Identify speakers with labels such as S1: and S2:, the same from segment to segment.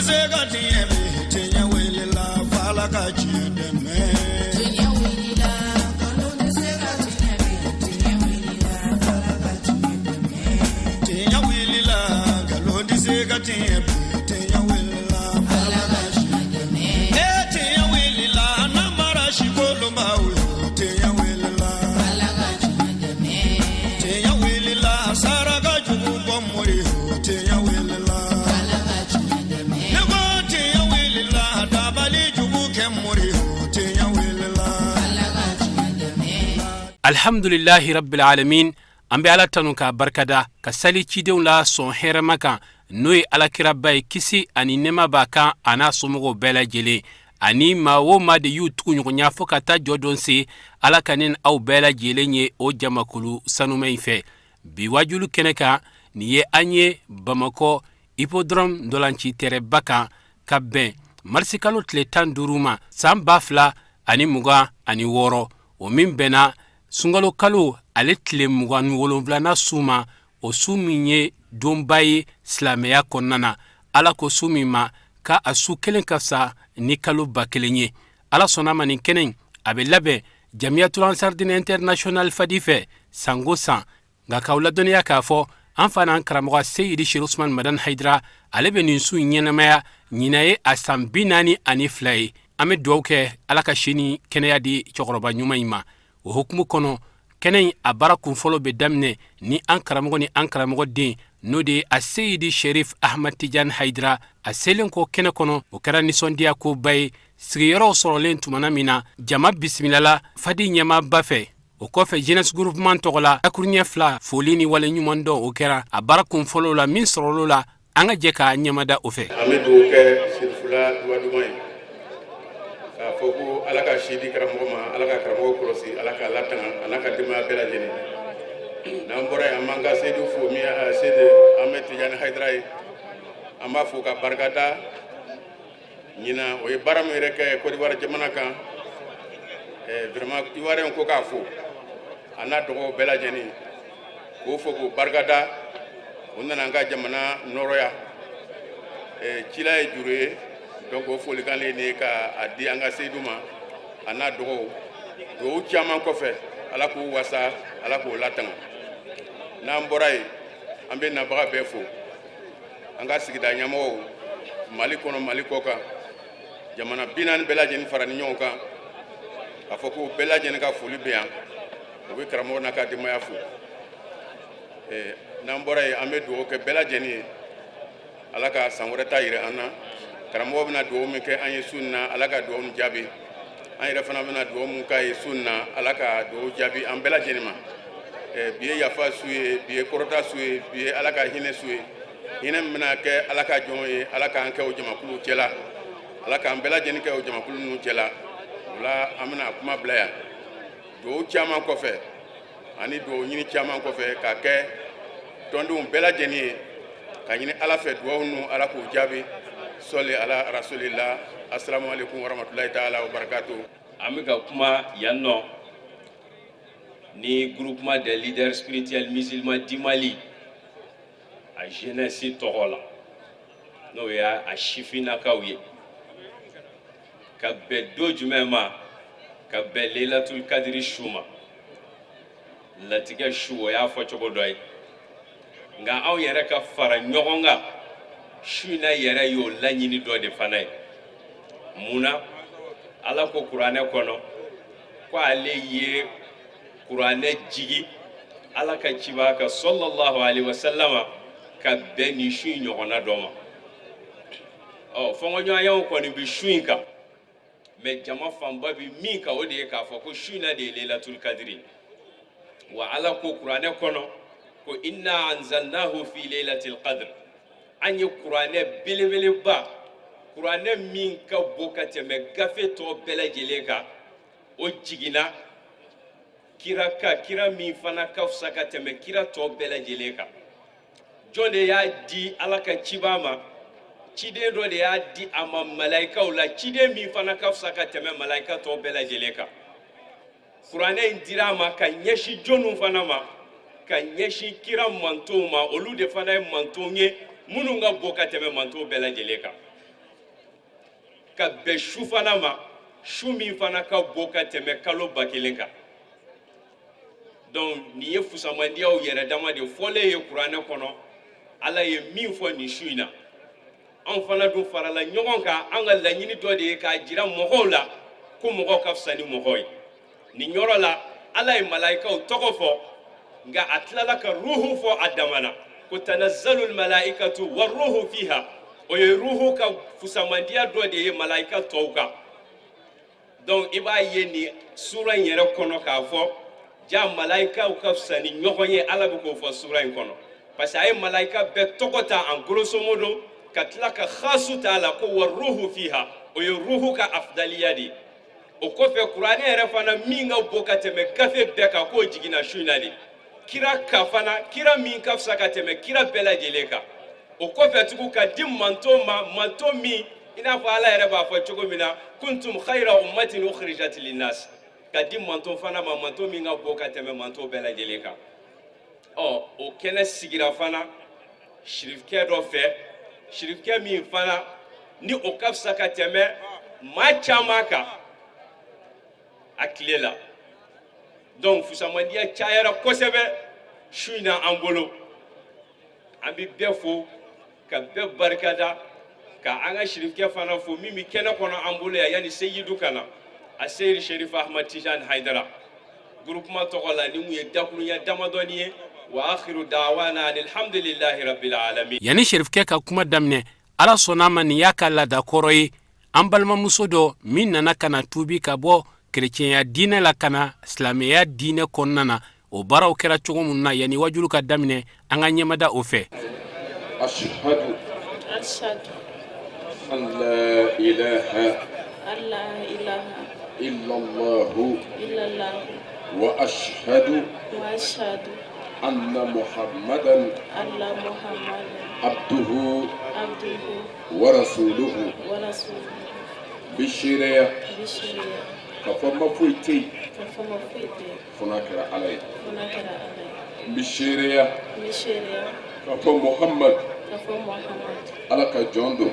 S1: se ka tiɲɛ bi, tiɲɛ wulila f'Ala ka tiɲɛ dɛmɛ.
S2: Tiɲɛ wulila, nkalon tɛ se ka tiɲɛ bi, tiɲɛ wulila f'Ala ka tiɲɛ dɛmɛ.
S1: Tiɲɛ wulila, nkalon tɛ se ka tiɲɛ bi, tiɲɛ wulila f'Ala ka tiɲɛ
S2: dɛmɛ.
S1: E tiɲɛ wulila, namara sikolonbaw yo, tiɲɛ wulila.
S2: Ala ka tiɲɛ dɛmɛ.
S1: Tiɲɛ wulila, saraka jugu bɔ mori yo, tiɲɛ wulila.
S2: Ala ka tiɲɛ dɛmɛ.
S1: Ne ko tiɲɛ wulila, dabali jugu kɛ mori yo, tiɲɛ wulila.
S2: Ala ka tiɲɛ dɛmɛ.
S3: Alhamdulilahi rabbil alamin. An bɛ Ala tanu k'a barikada, ka sali cidenw la sɔn hɛrɛma kan, n'o ye Alakiraba ye, kisi ani nɛɛma b'a kan, a n'a somɔgɔw bɛɛ lajɛlen, ani maa o maa de y'u tugu ɲɔgɔnya fo ka taa jɔ don se. Ala ka ne aw bɛɛ lajɛlen ye o jamakulu sanuma in fɛ. Bi wajulu kɛnɛ kan, nin ye an ye Bamakɔ Hippodrome ntolanci tɛrɛba kan, ka bɛn marisikalo tile 15 ma, san 2026, o min bɛnna sunkalo kalo ale tile 27nan su ma, o su min ye donba ye silamɛya kɔnɔna na. Ala ko su min ma k'a a su kelen ka fisa ni kalo 1000 ye. Ala sɔnna ma, nin kɛnɛ in a bɛ labɛn Jamiyatul Ansardine International Fadi fɛ sango san. Nka k'aw ladɔnniya k'a fɔ an fa n'an karamɔgɔ Seyidi Seri Usman Madani Hayidara, ale bɛ nin su in ɲɛnamaya. Ɲinan ye a san 42 ye. An bɛ dugawu kɛ, Ala ka si ni kɛnɛya di cɛkɔrɔba ɲuman in ma. O hukumu kɔnɔ, kɛnɛ in a baara kunfɔlɔ bɛ daminɛ ni an karamɔgɔ ni an karamɔgɔ den, n'o de ye a Seyidi Sherif Ahmad Tijan Hayidara. A selen kɔ kɛnɛ kɔnɔ, o kɛra nisɔndiya koba ye. Sigiyɔrɔw sɔrɔlen tumana min na, jama bisimilala Fadi ɲɛmaaba fɛ. O kɔfɛ, jeunesse groupement tɔgɔ la, dakuruɲɛ fila foli ni wale ɲuman dɔn, o kɛra a baara kunfɔlɔ la. Min sɔrɔlo la, an ka jɛ k'a ɲɛmada o fɛ.
S4: An bɛ dugawu kɛ Sirifula duwa duman ye, k'a fɔ ko Ala ka si di karamɔgɔ ma, Ala ka karamɔgɔ kɔlɔsi, Ala k'a latanga, a n'a ka denbaya bɛɛ lajɛlen. N'an bɔra yen, an b'an ka seyidu fo, min ye Seyidi Ahmed Tijani Hayidara ye. An b'a fo ka barika da. Ɲinan, o ye baara min yɛrɛ kɛ Côte d'Ivoire jamana kan, vraiment Ivoirien ko k'a fo, a n'a dɔgɔw bɛɛ lajɛlen, k'o fo k'o barika da. O nana an ka jamana nɔrɔya. Cila ye juru ye. Donc o folikan le ye nin ye ka a di an ka seyidu ma, a n'a dɔgɔw. Dugawu caman kɔfɛ, Ala k'u wasa, Ala k'o latanga. N'an bɔra yen, an bɛ nabaga bɛɛ fo, an ka sigida ɲɛmɔgɔw, Mali kɔnɔ, Mali kɔ kan, jamana 40 bɛɛ lajɛlen fara ni ɲɔgɔn kan, k'a fɔ ko bɛɛ lajɛlen ka foli bɛ yan. O bɛ karamɔgɔ n'a ka denbaya fo. N'an bɔra yen, an bɛ dugawu kɛ bɛɛ lajɛlen ye, Ala ka san wɛrɛ ta yira an na. Karamɔgɔ bɛna dugawu min kɛ an ye su in na, Ala ka dugawu jaabi. An yɛrɛ fana bɛna dugawu min k'a ye su in na, Ala ka dugawu jaabi an bɛɛ lajɛlen ma. Bi ye yafa su ye, bi ye kɔrɔta su ye, bi ye Ala ka hinɛ su ye. Hinɛ min bɛna kɛ Ala ka jɔn ye, Ala k'an kɛ o jamakulu cɛla, Ala k'an bɛɛ lajɛlen kɛ o jamakulu ninnu cɛla. O la, an bɛna kuma bila yan. Dugawu caman kɔfɛ ani dugawu ɲini caman kɔfɛ k'a kɛ tɔndenw bɛɛ lajɛlen ye, ka ɲini Ala fɛ, dugawu ninnu, Ala k'u jaabi. Sɔli ala rasulillah. Assalamu alaikum warahmatullahi taala wa barakatuh.
S5: An bɛ ka kuma yan nɔ ni Groupement des leaders spirituels musulmans du Mali a jeunesse tɔgɔ la, n'o y'a a sifinnakaw ye, ka bɛn don jumɛn ma? Ka bɛn Leilatul Kadiri su ma, latigɛ su. O y'a fɔ cogo dɔ ye. Nka anw yɛrɛ ka fara ɲɔgɔn kan su in na yɛrɛ y'o laɲini dɔ de fana ye. Mun na? Ala ko kuranɛ kɔnɔ ko ale ye kuranɛ jigi Ala ka ciba ka sallallahu alaihi wasallama ka bɛn nin su in ɲɔgɔnna dɔ ma. Ɔ, fɔnkɔɲɔgɔnyaw kɔni bɛ su in kan, mɛ jama fanba bɛ min kan, o de ye k'a fɔ ko su in na de ye Leilatul Kadiri. Wa Ala ko kuranɛ kɔnɔ ko inna anzalnahu fi leilatil qadr. An ye kuranɛ belebeleba, kuranɛ min ka bon ka tɛmɛ gafe tɔ bɛɛ lajɛlen kan, o jiginna kira kan, kira min fana ka fisa ka tɛmɛ kira tɔ bɛɛ lajɛlen kan. Jɔn de y'a di Ala ka ciba ma? Ciden dɔ de y'a di a ma malayikaw la, ciden min fana ka fisa ka tɛmɛ malayika tɔ bɛɛ lajɛlen kan. Kuranɛ in dira a ma ka ɲɛsin jɔnniw fana ma? Ka ɲɛsin kira mantonw ma. Olu de fana ye mantonw ye minnu ka bon ka tɛmɛ mantonw bɛɛ lajɛlen kan. Ka bɛn su fana ma, su min fana ka bon ka tɛmɛ kalo 1000 kan. Donc nin ye fusamandiyaw yɛrɛ dama de fɔlen ye kuranɛ kɔnɔ, Ala ye min fɔ nin su in na. Anw fana dun farala ɲɔgɔn kan, an ka laɲini dɔ de ye k'a jira mɔgɔw la ko mɔgɔw ka fisa ni mɔgɔw ye. Nin yɔrɔ la, Ala ye malayikaw tɔgɔ fɔ, nka a tilala ka ruhu fɔ a dama na ko tanazzalul malaikatu wa ruhu fiha. O ye ruhu ka fusamandiya dɔ de ye malayika tɔw kan. Donc i b'a ye nin sura in yɛrɛ kɔnɔ k'a fɔ ja malayikaw ka fisa ni ɲɔgɔn ye. Ala bɛ k'o fɔ sura in kɔnɔ parce que a ye malayika bɛɛ tɔgɔ ta en grosso modo, ka tila ka khasu t'a la ko wa ruhu fiha. O ye ruhu ka afdaliya de ye. O kɔfɛ, kuranɛ yɛrɛ fana min ka bon ka tɛmɛ gafe bɛɛ kan, k'o jiginna su in na de kira ka fana, kira min ka fisa ka tɛmɛ kira bɛɛ lajɛlen kan. O kɔfɛ tugun, ka di manton ma, manton min i n'a fɔ Ala yɛrɛ b'a fɔ cogo min na, kuntum khayra ummatin ukhrijat linnas, ka di manton fana ma, manton min ka bon ka tɛmɛ manton bɛɛ lajɛlen kan. Ɔ, o kɛnɛ sigira fana sirifukɛ dɔ fɛ, sirifukɛ min fana ni o ka fisa ka tɛmɛ maa caman kan a tile la. Donc fusamandiya cayara kosɛbɛ su in na an bolo. An bɛ bɛɛ fo ka bɛɛ barikada, ka an ka sirifukɛ fana fo min bɛ kɛnɛ kɔnɔ an bolo yan yanni seyidu ka na, a seyidi Sherif Ahmad Tijani Haidara. Groupement tɔgɔ la, ni mun ye dakurunya damadɔni ye. Wa akhiru dawana alhamdulillahi rabbil alamin.
S3: Yanni sherifukɛ ka kuma daminɛ, Ala sɔnna a ma, nin y'a ka laada kɔrɔ ye, an balimamuso dɔ min nana ka na tuubi ka bɔ kerecɛnya diinɛ la ka na silamɛya diinɛ kɔnɔna na, o baaraw kɛra cogo min na, yanni wajulu ka daminɛ, an ka ɲɛmada o fɛ.
S6: Ashhadu an la ilaha illallahu wa ashhadu anna muhammadan abduhu wa rasuluhu. Bi seereya k'a fɔ ma foyi tɛ yen fo n'a kɛra Ala ye. N bɛ seereya k'a fɔ Muhamadu Ala ka jɔn don,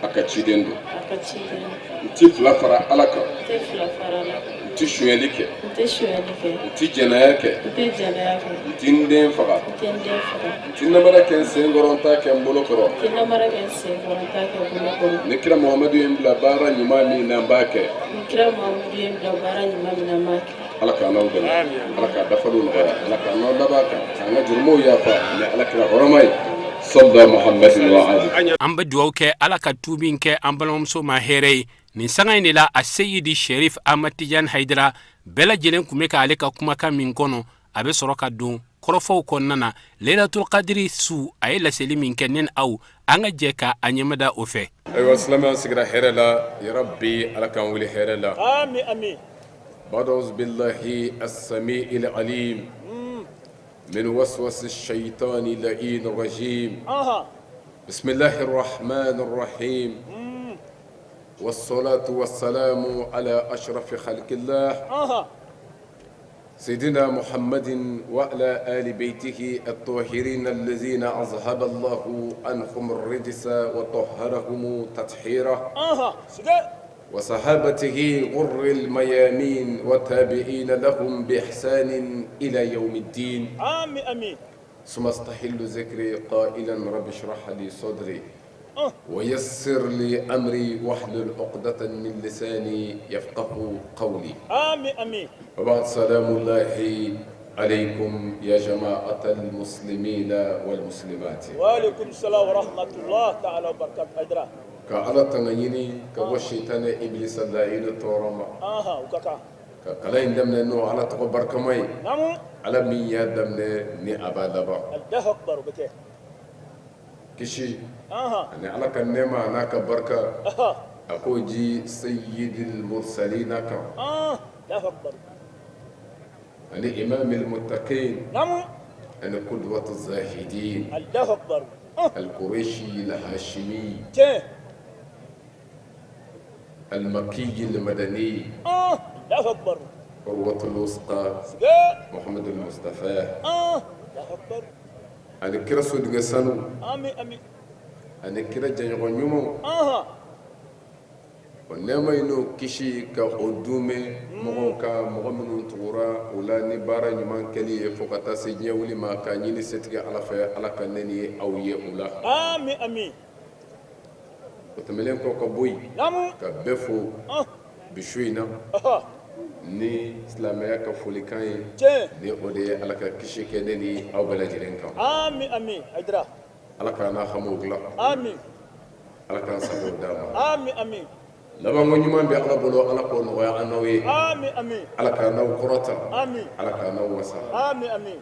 S6: a ka ciden don. N tɛ fila fara Ala kan, n tɛ sonyali kɛ, n tɛ jɛnɛya kɛ, n tɛ n den faga, n tɛ namara kɛ n sen kɔrɔ, n t'a kɛ n bolo kɔrɔ. Ni kira Muhamadu ye n bila baara ɲuman min na, n b'a kɛ. Ala k'an n'aw dɛmɛ, Ala k'a dafaliw nɔgɔya, Ala k'an n'aw laban kan, k'an ka jurumuw yafa ni Ala kira hɔrɔma ye, sɔlila Muhamadin wa ali.
S3: An bɛ dugawu kɛ Ala ka tuubi in kɛ an balimamuso ma hɛrɛ ye. Nin sanga in de la, a seyidi Sherif Ahmad Tijani Haidara, bɛɛ lajɛlen tun bɛ k'ale ka kumakan min kɔnɔ, a bɛ sɔrɔ ka don kɔrɔfɔw kɔnɔna na. Lelatul Kadiri su, a ye laseli min kɛ, ne ni aw, an ka jɛ ka a ɲɛmada o fɛ.
S6: Ayiwa silamɛw sigira hɛrɛ la, yarabi Ala k'an wuli hɛrɛ la.
S7: Ami ami.
S6: Ba'da auzu billahi as-sami'il alim min waswasi shaytani la'in rajim. Bismillahir rahmanir rahim. Wassalatu wassalamu ala ashrafi khalqillah. سيدنا محمد وعلى آل بيته الطاهرين الذين أذهب الله عنهم الرجس وطهرهم تطهيرا وصحابته غر الميامين والتابعين لهم بإحسان إلى يوم الدين.
S7: آمين آمين.
S6: ثم استحل ذكري قائلا رب اشرح لي صدري ويسر لي أمري واحلل عقدة من لساني يفقه قولي.
S7: آمين آمين.
S6: وبعد، سلام الله عليكم يا جماعة المسلمين والمسلمات.
S7: وعليكم السلام ورحمة الله تعالى وبركاته Haidara.
S6: Ka Ala tanga ɲini ka bɔ sitanɛ ibilisa layidu tɔɔrɔ ma.
S7: O ka kan.
S6: Ka kalan in daminɛ n'o Ala tɔgɔ barikama ye. Ala min y'a daminɛ ni a b'a laban.
S7: Allahu akbar, o bɛ kɛ.
S6: Kisi ani Ala ka nɛɛma a n'a ka barika, a k'o ji sayyidil mursalina kan,
S7: Allahu akbar,
S6: ani imamil muttaqin, ani qudwatu zahidin,
S7: Allahu akbar,
S6: al-qurayshi al-hashimi,
S7: tiɲɛ,
S6: al-makki al-madani,
S7: Allahu akbar,
S6: urwatul wusqa,
S7: siga,
S6: Muhammadul Mustafa,
S7: Allahu akbar,
S6: ani kira sodigɛ sanu,
S7: ami ami,
S6: ani kira jɛɲɔgɔn ɲumanw, O nɛɛma in n'o kisi ka o duumɛ mɔgɔw kan, mɔgɔ minnu tugura u la ni baara ɲuman kɛli ye fo ka taa se diɲɛ wuli ma, k'a ɲini setigi Ala fɛ, Ala ka ne ni aw ye u la.
S7: Ami ami.
S6: O tɛmɛnen kɔ ka bɔ yen, ka bɛɛ fo bi su in na ni silamɛya ka folikan ye, ni o de ye Ala ka kisi kɛ ne ni aw bɛɛ lajɛlen kan.
S7: Ami ami Hayidara.
S6: Ala k'an n'a hamiw dilan.
S7: Ami.
S6: Ala k'an sago d'an ma.
S7: Ami ami.
S6: Labanko ɲuman bɛ Ala bolo, Ala k'o nɔgɔya an n'aw ye.
S7: Ami ami.
S6: Ala k'an n'aw kɔrɔta.
S7: Ami.
S6: Ala k'an n'aw wasa.
S7: Ami ami.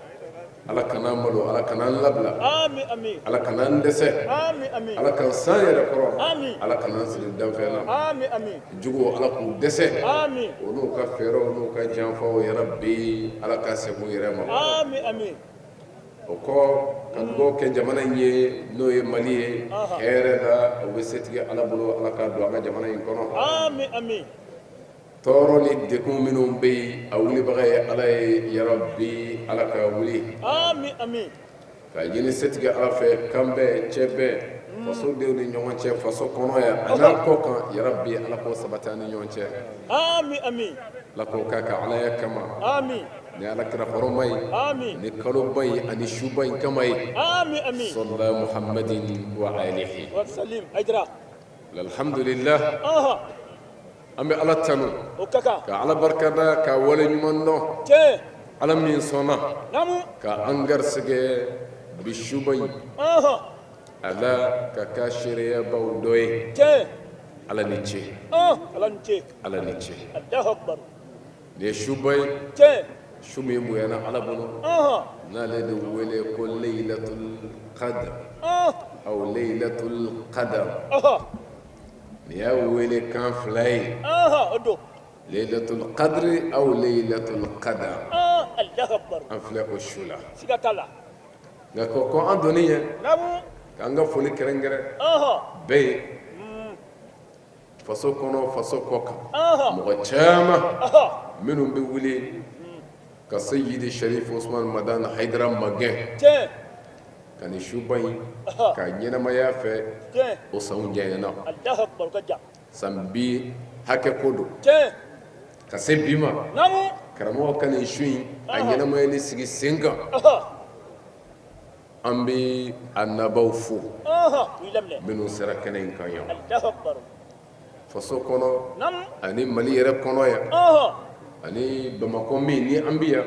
S6: Ala kana an malo, Ala kana an labila.
S7: Ami ami.
S6: Ala kana an dɛsɛ.
S7: Ami ami.
S6: Ala k'an s'an yɛrɛ kɔrɔ.
S7: Ami.
S6: Ala kana an siri danfɛn na.
S7: Ami ami.
S6: Juguw Ala k'u dɛsɛ.
S7: Ami.
S6: U n'u ka fɛɛrɛw n'u ka janfaw yarabi Ala k'a segin u yɛrɛ ma.
S7: Ami ami.
S6: O kɔ ka dugawu kɛ jamana in ye n'o ye mali ye hɛrɛ la o bɛ setigi ala bolo ala k'a don an ka jamana in kɔnɔ tɔɔrɔ ni degun minnu bɛ yen a wulibaga ye ala ye yarabi ala k'a wuli k'a ɲini setigi ala fɛ kanbɛn cɛbɛn fasodenw ni ɲɔgɔn cɛ faso kɔnɔ yan a n'a kɔ kan yarabi ala k'o sabati an ni ɲɔgɔn cɛ ala k'o k'a ka alaya kama ni ala kira hɔrɔma ye ni kaloba in ani suba in kama ye sɔlɔla muhamadin wa alihi alhamdulillah an bɛ ala tanu ka ala barikada ka wale ɲuman dɔn ala min sɔnna ka an garisɛgɛ bi suba in a la ka k'a seereyabaw dɔ ye ala ni ce ala ni ce Nin ye suba ye su min bonyana ala bolo n'ale de wele ko leyilatul qadr aw leyilatul qadar nin y'a wele kan fila ye leyilatul qadri aw leyilatul qadar an filɛ o su la nka ka kɔn an donni ɲɛ k'an ka foli kɛrɛnkɛrɛn bɛɛ ye Faso kɔnɔ faso kɔ kan mɔgɔ caman minnu bɛ wuli ka Seyidi Sharif Usman Madani Hayidara magɛn ka nin suba in k'a ɲɛnamaya fɛ o sanw janyana san bi hakɛ ko don ka se bi ma karamɔgɔ ka nin su in a ɲɛnamayali sigi sen kan An bɛ a nabaw fo minnu sera kɛnɛ in kan yan faso kɔnɔ ani mali yɛrɛ kɔnɔ yan ani bamakɔ min ni an bɛ yan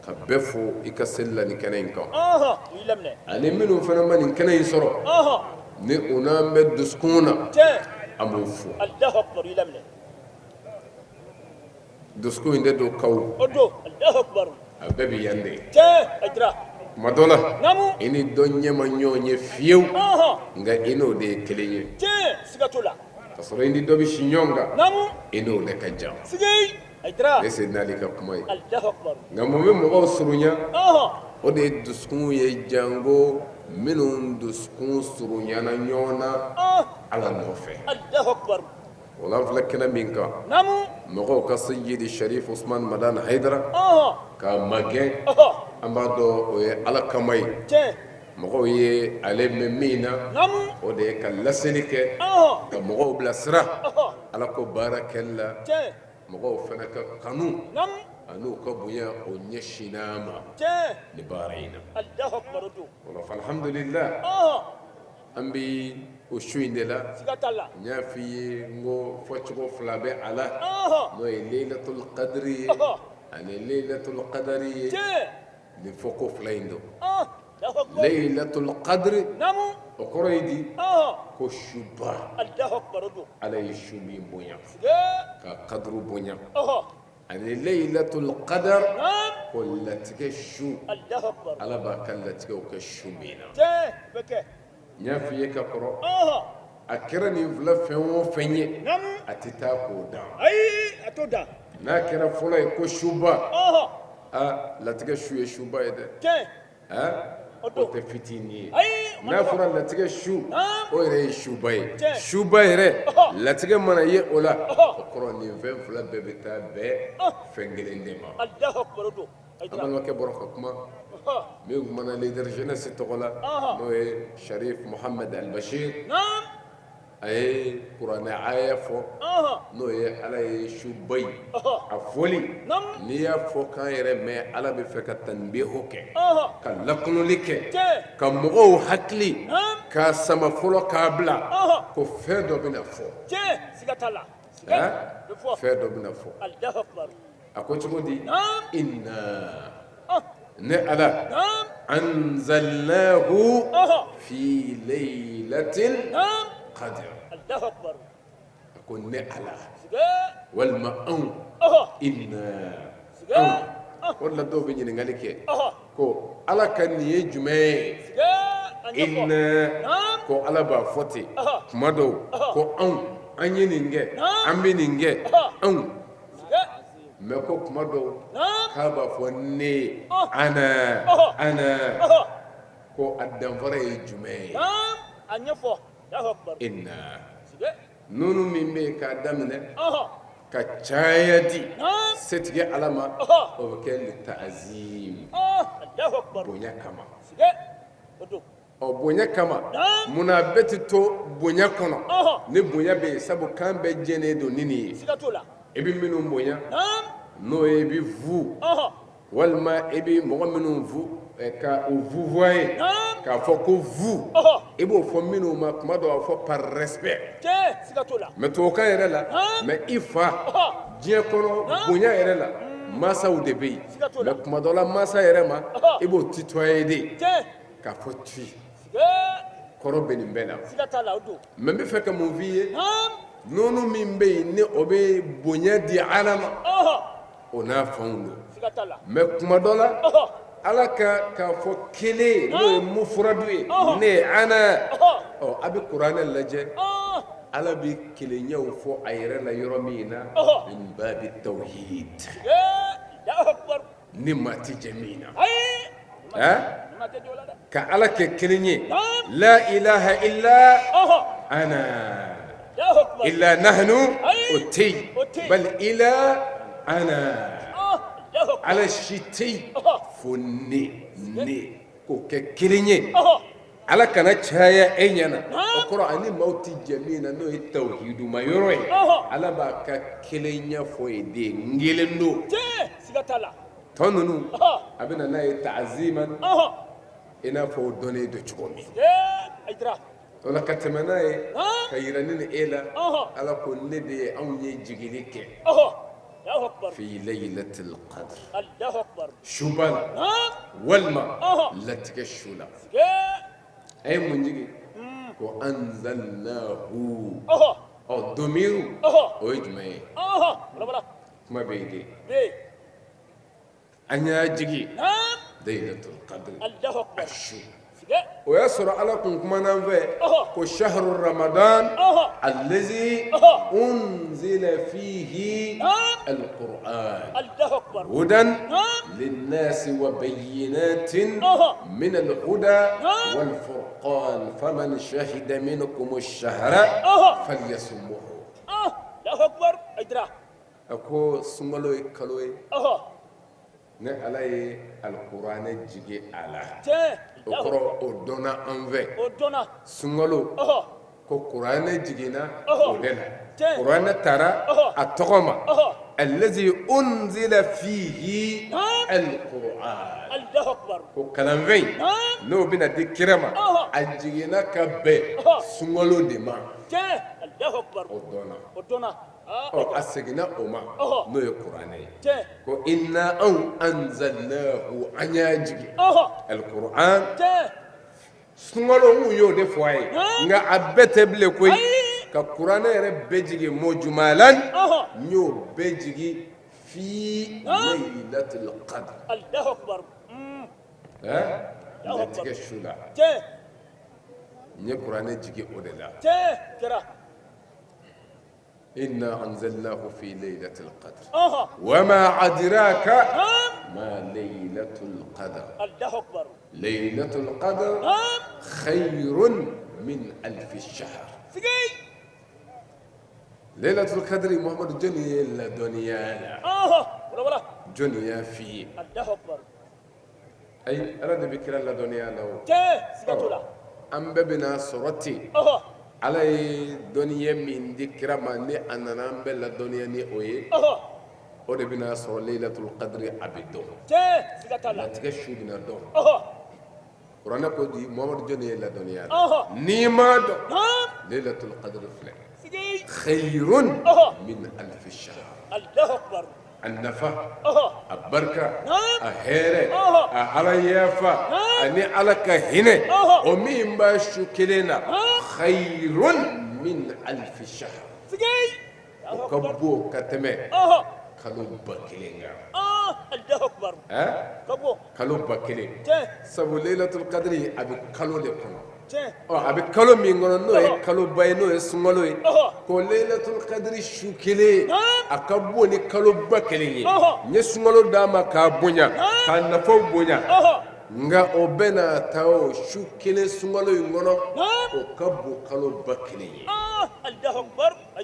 S6: ka bɛɛ fo i ka seli la nin kɛnɛ in kan ani minnu fana ma nin kɛnɛ in sɔrɔ ni u n'an bɛ dusukun na an b'u fo Dusukun in de don kaw a bɛɛ bɛ yan de tuma dɔ la i ni dɔ ɲɛ ma ɲɔgɔn ye fiyewu nka i n'o de ye kelen ye ka sɔrɔ i ni dɔ bɛ si ɲɔgɔn kan i n'o de ka jan ne Seydina Ali ka kuma ye nka mun bɛ mɔgɔw surunya o de ye dusukun ye janko minnu dusukun surunyana ɲɔgɔn na Ala nɔfɛ O la an filɛ kɛnɛ min kan mɔgɔw ka Seyidi Sharif Usman Madani Hayidara k'a magɛn an b'a dɔn o ye Ala kama ye mɔgɔw ye ale mɛn min na o de ye ka laseli kɛ ka mɔgɔw bilasira Ala ko baara kɛli la mɔgɔw fana ka kanu an'u ka bonya o ɲɛsinna a ma nin baara in na o la alhamdulillah An bɛ o su in de la n y'a f'i ye n ko fɔcogo fila bɛ a la n'o ye leyilatul kadiri ye ani leyilatul kadari ye nin fɔko fila in don leyilatul kadiri o kɔrɔ ye di ko suba ala ye su min bonya ka kaduru bonya ani leyilatul kadar ko latigɛ su ala b'a ka latigɛw kɛ su min na n y'a f'i ye ka kɔrɔ a kɛra nin fila fɛn o fɛn ye a tɛ taa k'o dan n'a kɛra fɔlɔ ye ko suba aa latigɛ su ye suba ye dɛ o tɛ fitinin ye n'a fɔra latigɛ su o yɛrɛ ye suba ye suba yɛrɛ latigɛ mana ye o la o kɔrɔ nin fɛn fila bɛɛ bɛ taa bɛn fɛn kelen de ma an balimakɛ bɔra ka kuma min kumana leader jeunesse tɔgɔ la n'o ye Sharif Mohamed Al Bashir. A ye kuranɛ aya fɔ n'o ye ala ye suba in a fɔli n'i y'a fɔ kan yɛrɛ mɛn ala bɛ fɛ ka tanbihu kɛ ka lakunuli kɛ ka mɔgɔw hakili k'a sama fɔlɔ k'a bila ko fɛn dɔ bɛna fɔ fɛn dɔ bɛna fɔ a ko cogo di inna ne ala anzalnahu fi laylatil qadr a ko ne ala walima anw inna anw o de la dɔw bɛ ɲininkali kɛ ko ala ka nin ye jumɛn ye inna ko ala b'a fɔ ten kuma dɔw ko anw an ye nin kɛ an bɛ nin kɛ anw mɛ ko kuma dɔw k'a b'a fɔ ne ana ana ko a danfara ye jumɛn ye inna nunu min bɛ yen k'a daminɛ ka caya di setigi ala ma o bɛ kɛ li ta'zim bonya kama ɔ bonya kama munna a bɛɛ tɛ to bonya kɔnɔ ni bonya bɛ yen sabu kan bɛɛ jɛnen don ni nin ye i bɛ minnu bonya n'o ye i bɛ vous walima i bɛ mɔgɔ minnu vous ka u vouvoyer k'a fɔ ko vous i b'o fɔ minnu ma kuma dɔw a fɔ par respect mɛ tubabukan yɛrɛ la mɛ i fa diɲɛ kɔnɔ bonya yɛrɛ la mansaw de bɛ yen mɛ kuma dɔ la mansa yɛrɛ ma i b'o tutoyer de k'a fɔ tu kɔrɔ bɛ nin bɛɛ la mɛ n bɛ fɛ ka mun f'i ye nunu min bɛ yen ni o bɛ bonya di ala ma o n'a fanw don mɛ kuma dɔ la ala ka k'a fɔ kelen n'o ye mufuradu ye ne ana ɔ a bɛ kuranɛ lajɛ ala bɛ kelenyaw fɔ a yɛrɛ la yɔrɔ min na min babi tawhid ni maa tɛ jɛ min na ka ala kɛ kelen ye la ilaha illa ana illa nahnu o tɛ yen bal illa ana ala si tɛ yen fo ne ne k'o kɛ kelen ye ala kana caya e ɲɛ na o kɔrɔ ani maaw tɛ jɛ min na n'o ye tawhiduma yɔrɔ ye ala b'a ka kelenya fɔ yen de n kelen don tɔ ninnu a bɛ na n'a ye ta'ziman i n'a fɔ o dɔnnen don cogo min o la ka tɛmɛ n'a ye ka yira ne ni e la ala ko ne de ye anw ye jigili kɛ fi laylatil qadr suba la walima latigɛ su la a ye mun jigin ko anzalnahu ɔ domiru o ye jumɛn ye kuma bɛ yen de an y'a jigin laylatul qadr a su o y'a sɔrɔ ala kun kumana an fɛ ko shahru ramadan allazi unzila fihi alquran hudan linnasi wa bayyinatin min alhuda wal furqan faman shahida minkum ash-shahra falyasumhu a ko sunkalo ye kalo ye ne ala ye alikuranɛ jigin a la o kɔrɔ o dɔnna an fɛ sunkalo ko kuranɛ jiginna o de la kuranɛ taara a tɔgɔ ma allazi unzila fihi alquran ko kalanfɛn in n'o bɛna di kira ma a jiginna ka bɛn sunkalo de ma o dɔnna ɔ a seginna o ma n'o ye kuranɛ ye ko inna anw anzalnahu an y'a jigin alikuran sunkalo n y'o de fɔ a ye nka a bɛɛ tɛ bilen koyi ka kuranɛ yɛrɛ bɛɛ jigin mujumalan n y'o bɛɛ jigin fi laylatil qadr latigɛ su la n ye kuranɛ jigin o de la inna anzalnahu fi laylatil qadr wa ma adraka ma laylatul qadr
S7: Allahu akbar
S6: laylatul qadr khayrun min alfi shahr laylatul qadr Muhammadu jɔnni y'e ladɔnniya a la jɔnni y'a f'i ye
S7: Allahu akbar
S6: ayi ala de bɛ kira ladɔnniya a la o
S7: tiɲɛ siga t'o la
S6: an bɛɛ bɛna sɔrɔ ten Ala ye dɔnniya min di kira ma ni a nana an bɛɛ ladɔnniya ni o ye, o de bɛna sɔrɔ Laylatul Qadri a bɛ dɔn, latigɛ su bɛna dɔn. Kuranɛ ko di Muhamadu jɔni ye ladɔnniya la n'i m'a dɔn Laylatul Qadri filɛ khayrun min alfi shahr a nafa a barika a hɛrɛ a ala yafa ani ala ka hinɛ o min b'a su kelen na khayrun min alfi shahr o ka bon ka tɛmɛ kalo 1000 kan kalo 1000 sabu Laylatul Qadri a bɛ kalo de kɔnɔ ɔ a bɛ kalo min kɔnɔ n'o ye kaloba ye n'o ye sunkalo ye ko Laylatul Qadri su kelen a ka bon ni kalo 1000 ye n ye sunkalo d'a ma k'a bonya k'a nafaw bonya nka o bɛɛ n'a ta o su kelen sunkalo in kɔnɔ o ka bon kalo 1000 ye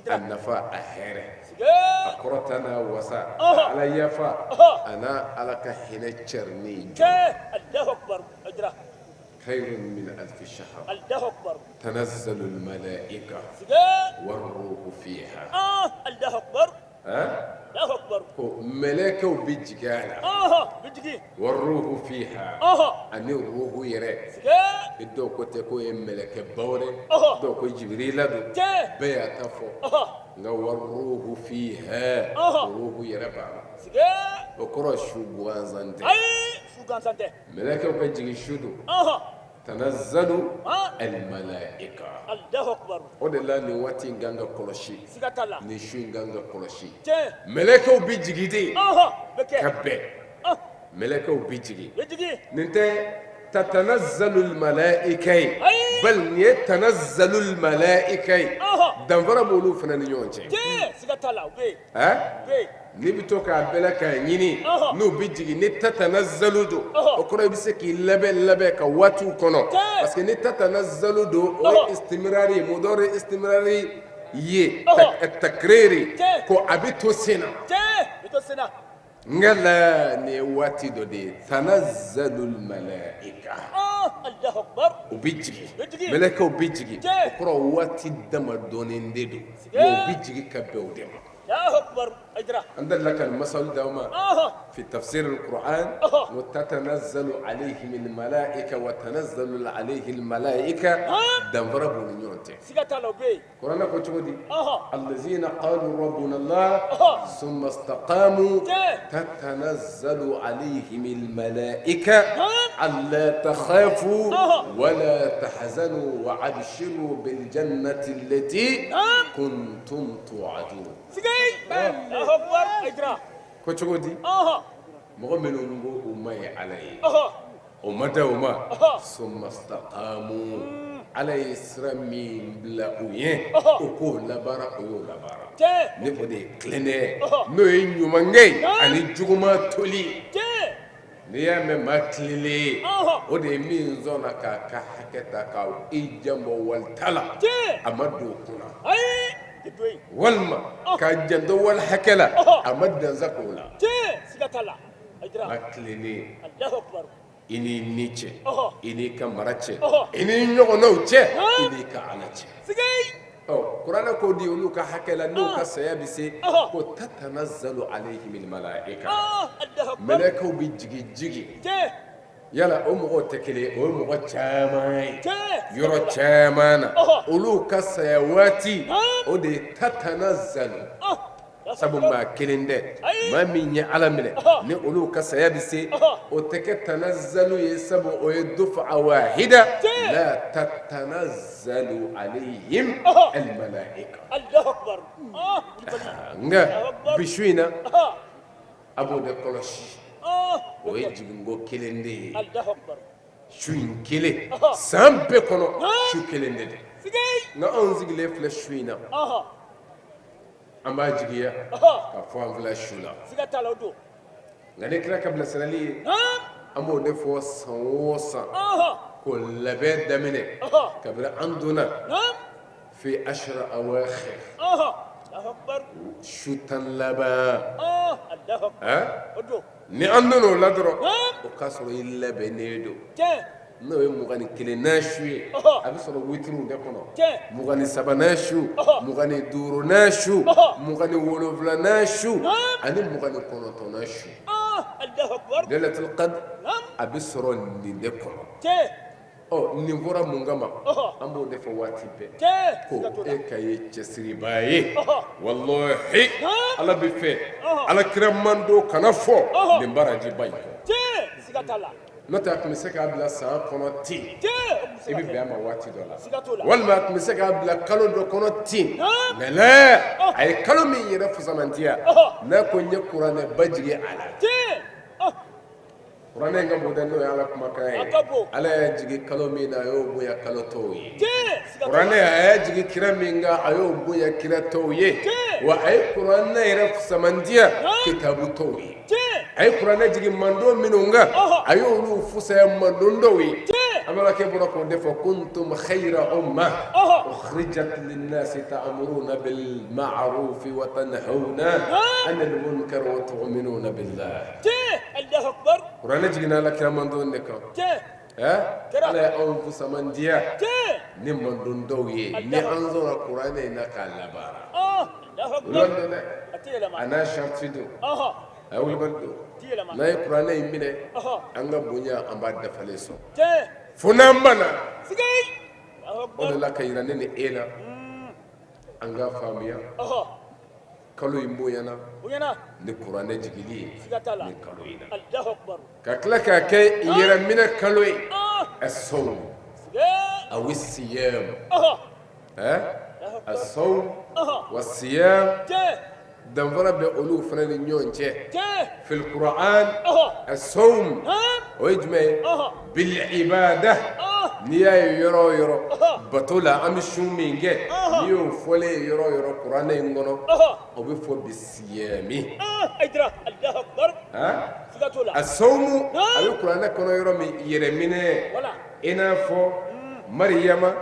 S6: a nafa a hɛrɛ a kɔrɔta n'a wasa ala yafa a n'a ala ka hinɛ cɛrinni khayrun min alfi shahr tanazzalu al-malaika war-ruhu fiha ko mɛlɛkɛw bɛ jigin a la war-ruhu fiha ani ruhu yɛrɛ ni dɔw ko tɛ k'o ye mɛlɛkɛba wɛrɛ dɔw ko jibirila don bɛɛ y'a ta fɔ nka war-ruhu fiha ruhu yɛrɛ b'a la o kɔrɔ su gansan tɛ mɛlɛkɛw ka jigin su don tanazzalu al-malaika o de la nin waati in kan ka kɔlɔsi nin su in kan ka kɔlɔsi mɛlɛkɛw bɛ jigin de ka bɛn mɛlɛkɛw bɛ jigin nin tɛ tatanazzalu al-malaika ye bal nin ye tanazzalu al-malaika ye danfara b'olu fana ni ɲɔgɔn cɛ N'i bɛ to k'a bɛlɛn k'a ɲini n'u bɛ jigin ni tatanazzalu don o kɔrɔ i bɛ se k'i labɛn labɛn ka waatiw kɔnɔ parce que ni tatanazzalu don o ye istimirari ye mudari istimirari ye takriri ko a bɛ to sen na nka la nin ye waati dɔ de ye tanazzalu al-malaika u bɛ jigin mɛlɛkɛw bɛ jigin o kɔrɔ waati damadɔnin de don wa u bɛ jigin ka bɛn o de ma an delila ka nin masalu d'aw ma fi tafsir al-Qur'an wa tatanazzalu alayhim al-malaika wa tanazzalu alayhi al-malaika danfara b'u ni ɲɔgɔn cɛ
S7: siga t'a la o bɛ yen
S6: kuranɛ ko cogo di allazina qalu rabbuna Allah summa istaqamu tatanazzalu alayhim al-malaika alla takhafu wa la tahzanu wa abshiru bil jannati allati kuntum tu'adun ko cogo di mɔgɔ minnu ko u ma ye ala ye o ma dan o ma summa istaqamu ala ye sira min bila u ye u k'o labaara o y'o labaara ni o de ye tilennenya n'o ye ɲumankɛ ye ani juguman toli n'i y'a mɛn maa tilennen ye o de ye min sɔnna k'a ka hakɛ ta ka i janbɔ walita la a ma don o kunna walima k'a janto wali hakɛ la a ma dansagon o la maa tilennen i n'i ni cɛ i n'i ka mara cɛ i n'i ɲɔgɔnnaw cɛ i n'i ka ala cɛ kuranɛ k'o di olu ka hakɛ la n'u ka saya bɛ se ko tatanazzalu alayhimul malaika mɛlɛkɛw bɛ jigin jigin yala o mɔgɔw tɛ kelen o ye mɔgɔ caman ye yɔrɔ caman na olu ka saya waati o de ye tatanazzalu sabu maa kelen tɛ maa min ye ala minɛ ni olu ka saya bɛ se o tɛ kɛ tanazzalu ye sabu o ye dufa wahida la tatanazzalu alayhim almalaika nka bi su in na a b'o de kɔlɔsi o ye jiginko kelen de ye su in kelen san bɛɛ kɔnɔ su kelen de nka anw sigilen filɛ su in na An b'a jigiya ka fɔ an filɛ su la nka ni kira ka bilasirali ye an b'o de fɔ san o san ko labɛn daminɛ kabini an donna fi ashra awakhir su 10 laban ni an donna o la dɔrɔn o k'a sɔrɔ i labɛnnen don.
S8: N'o ye 21nan su ye, a bɛ sɔrɔ witiriw de kɔnɔ, 23nan su, 25nan su, 27nan su ani 29nan su. Laylatul qadr a bɛ sɔrɔ nin de kɔnɔ. Ɔ nin fɔra mun kama? An b'o de fɔ waati bɛɛ ko e ka ye cɛsiribaa ye, walahi Ala bɛ fɛ Ala kira mantɔn kana fɔ nin barajiba in kɔ. N'o tɛ a tun bɛ se k'a bila san kɔnɔ ten, i bɛ bɛn a ma waati dɔ la, walima a tun bɛ se k'a bila kalo dɔ kɔnɔ ten, mais la a ye kalo min yɛrɛ fusamantiya n'a ko n ye kuranɛba jigin a la, kuranɛ in ka bon dɛ, n'o ye Ala kumakan ye, Ala y'a jigin kalo min na a y'o bonya kalo tɔw ye, kuranɛ a y'a jigin kira min kan a y'o bonya kira tɔw ye, wa a ye kuranɛ yɛrɛ fusamantiya kitabu tɔw ye. A ye kuranɛ jigin mantɔn minnu kan a y'olu fusaya mantɔn dɔw ye. An balimakɛ bɔra k'o de fɔ kuntum khayra umma ukhrijat linnasi ta'muruna bil ma'rufi wa tanhawna 'anil munkar wa tu'minuna billah. Kuranɛ jiginna Ala kira mantɔn de kan. Ala ye anw fusamantiya ni mantɔn dɔw ye ni an sɔnna kuranɛ in na k'a labaara. A n'a sarati don a ye wulibali don n'a ye kuranɛ in minɛ an ka bonya an b'a dafalen sɔrɔ fo n'an banna o de la ka yira ne ni e la an ka faamuya kalo in bonyana ni kuranɛ jigili ye ni kalo in na ka tila k'a kɛ yɛrɛminɛ kalo ye as-sawm aw siyam as-sawm wa siyam danfara bɛ olu fana ni ɲɔgɔn cɛ fil Qur'an as-sawm o ye jumɛn ye bil ibada n'i y'a ye yɔrɔ o yɔrɔ bato la an bɛ sun min kɛ n'i y'o fɔlen ye yɔrɔ o yɔrɔ kuranɛ in kɔnɔ o bɛ fɔ bi siyami as-sawm a bɛ kuranɛ kɔnɔ yɔrɔ min yɛrɛminɛ i n'a fɔ Mariyama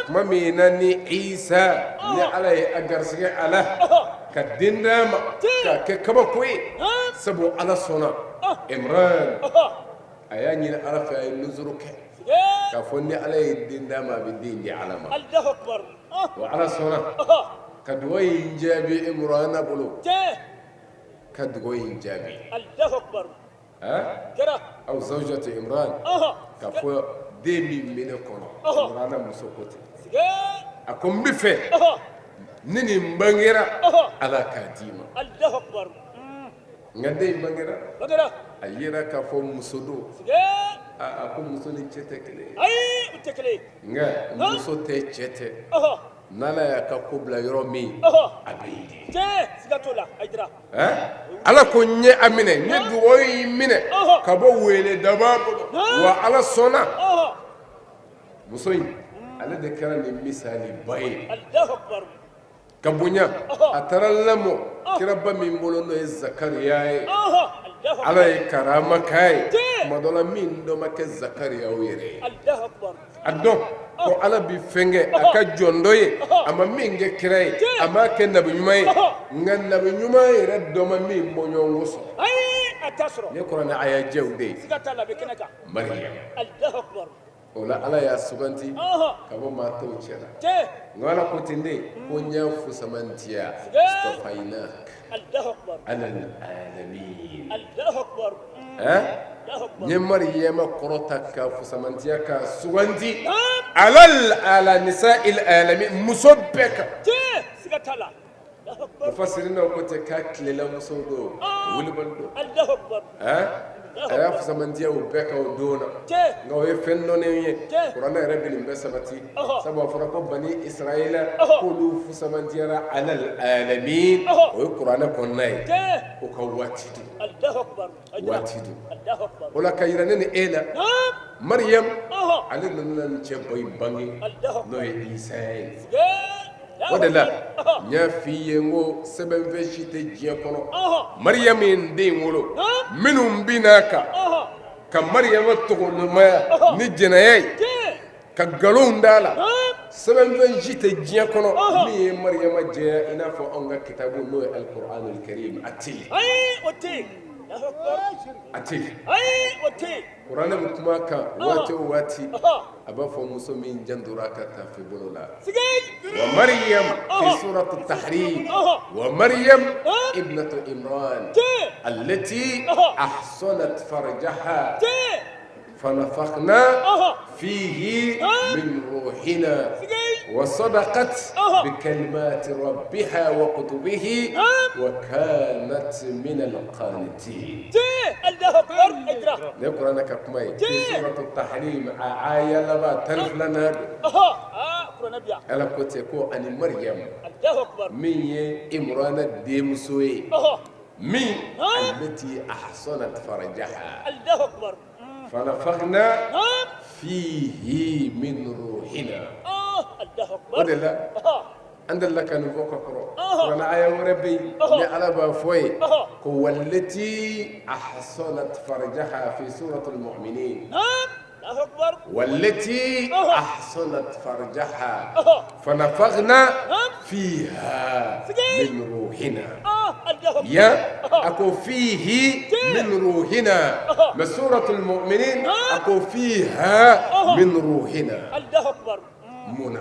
S8: tuma min na ni Isa ni Ala ye a garisɛgɛ a la ka den d'a ma k'a kɛ kabako ye sabu Ala sɔnna Imran a y'a ɲini Ala fɛ a ye nuzuru kɛ k'a fɔ ni Ala ye den d'a ma a bɛ den di Ala ma wa Ala sɔnna ka dugawu in jaabi Imrana bolo ka dugawu in jaabi aw zawjatu Imran k'a fɔ den min bɛ ne kɔnɔ Imrana muso ko ten a ko n bɛ fɛ ni nin bangera Ala k'a d'i ma nka den in bangera a yera k'a fɔ muso don a ko muso ni cɛ tɛ kelen ye nka muso tɛ cɛ tɛ N'Ala y'a ka ko bila yɔrɔ min a bɛ yen Ala ko n ye a minɛ n ye dugawu in minɛ ka bɔ wele dabaa bolo wa Ala sɔnna muso in ale de kɛra nin misaliba ye ka bonya a taara lamɔ kiraba min bolo n'o ye Zakariya ye Ala ye karama k'a ye tuma dɔ la min dɔ ma kɛ Zakariya yɛrɛ ye a dɔn ko ala bɛ fɛn kɛ a ka jɔn dɔ ye a ma min kɛ kira ye a m'a kɛ nabi ɲuman ye nka nabi ɲuman yɛrɛ dɔ ma min bɔɲɔgɔnko sɔrɔ ne kuranɛ aya jɛw de ye Mariam o la ala y'a suganti ka bɔ maa tɔw cɛ la nka ala ko ten de ko n y'a fusamantiya istafaynak alal alamin n ye Mariyama kɔrɔta k'a fusamantiya k'a suganti alal ala nisa'il alamin muso bɛɛ kan mufasirinaw ko ten k'a tilela musow don wulibali don a y'a fusamantiya o bɛɛ kan o don na nka o ye fɛn dɔnnen ye kuranɛ yɛrɛ bɛ nin bɛɛ sabati sabu a fɔra ko bani israila k'olu fusamantiyara alal alamin o ye kuranɛ kɔnɔna ye o ka waati don waati don o la ka yira ne ni e la Mariyam ale nana nin cɛba in bange n'o ye Isa ye o de la n y'a f'i ye n ko sɛbɛnfɛn si tɛ diɲɛ kɔnɔ Mariyam ye nin den in wolo minnu binna a kan ka Mariyama tɔgɔnɔmaya ni jɛnɛya ye ka nkalonw d'a la sɛbɛnfɛn si tɛ diɲɛ kɔnɔ min ye Mariyama jɛya i n'a fɔ anw ka kitabu n'o ye alikuranul karim a tɛ yen, a tɛ yen. Kuranɛ bɛ kuma kan waati o waati a b'a fɔ muso min jantora a ka tafe bolo la wa Maryam fi suratu tahrim wa Maryam ibnatu Imran allati ahsanat farjaha fanafakhna fihi min ruhina wa sadaqat bi kalimati rabbiha wa kutubihi wa kanat min alqanitin ne kuranɛ ka kuma ye fi suratu tahrim a aya laban 12nan don Ala ko ten ko ani Maryam min ye Imrana denmuso ye min allati ahsanat farjaha fanafakhna fihi min ruhina o de la an delila ka nin fɔ ka kɔrɔ kuranɛ aya wɛrɛ bɛ yen ni Ala b'a fɔ ye ko wallati ahsanat farjaha fi suratul mu'minin wallati ahsanat farjaha fanafakhna fiha min ruhina yan a ko fihi min ruhina mais suratul mu'minin a ko fiha min ruhina mun na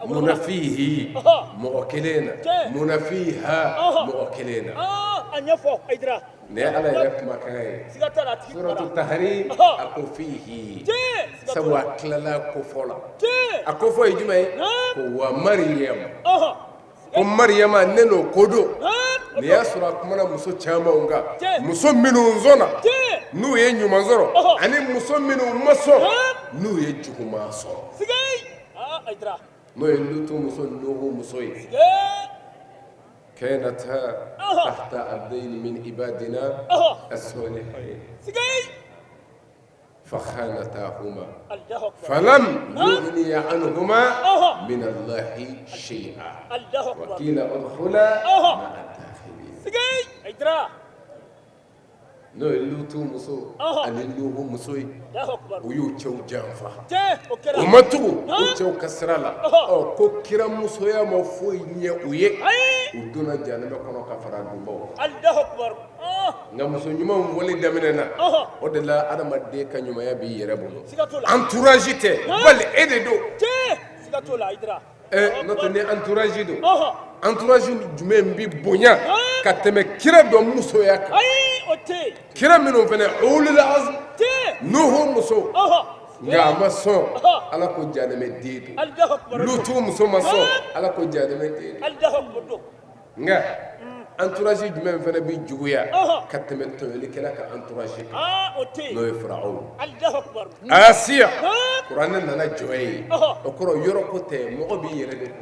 S8: mun na fihi mɔgɔ kelen na mun na fiha mɔgɔ kelen na nin ye Ala yɛrɛ kumakan ye suratu tahrim a ko fihi sabu a tilala kofɔ la a kofɔ ye jumɛn ye ko wa Maryam ko Maryama ne n'o ko don nin y'a sɔrɔ a kumana muso caman kan muso minnu sɔnna n'u ye ɲuman sɔrɔ ani muso minnu ma sɔn n'u ye juguman sɔrɔ n'o ye Lutu muso Nuhu muso ye kanata tahta abdayni min ibadina as-salihin fakhanatahuma falam yughniya anhuma min Allahi shay'a wa qila udkhula ma'a dakhilin n'o ye Lutu muso ani Nuhu muso ye u y'u cɛw janfa u ma tugu u cɛw ka sira la ɔ ko kira musoya ma foyi ɲɛ u ye u donna jahanama kɔnɔ ka fara dunbaw kan nka muso ɲumanw fɔli daminɛna o de la adamaden ka ɲumanya b'i yɛrɛ bolo entourage tɛ bali e de don n'o tɛ ni entourage don entourage jumɛn bɛ bonya ka tɛmɛ kira dɔ musoya kan kira minnu fana ulul azm Nuhu muso nka a ma sɔn Ala ko jahanamɛ den don Lutu muso ma sɔn Ala ko jahanamɛ den don nka entourage jumɛn fana bɛ juguya ka tɛmɛ tɔɲɔlikɛla ka entourage kan n'o ye Firawuna Asiya kuranɛ nana jɔ yen o kɔrɔ yɔrɔ ko tɛ mɔgɔ b'i yɛrɛ de ko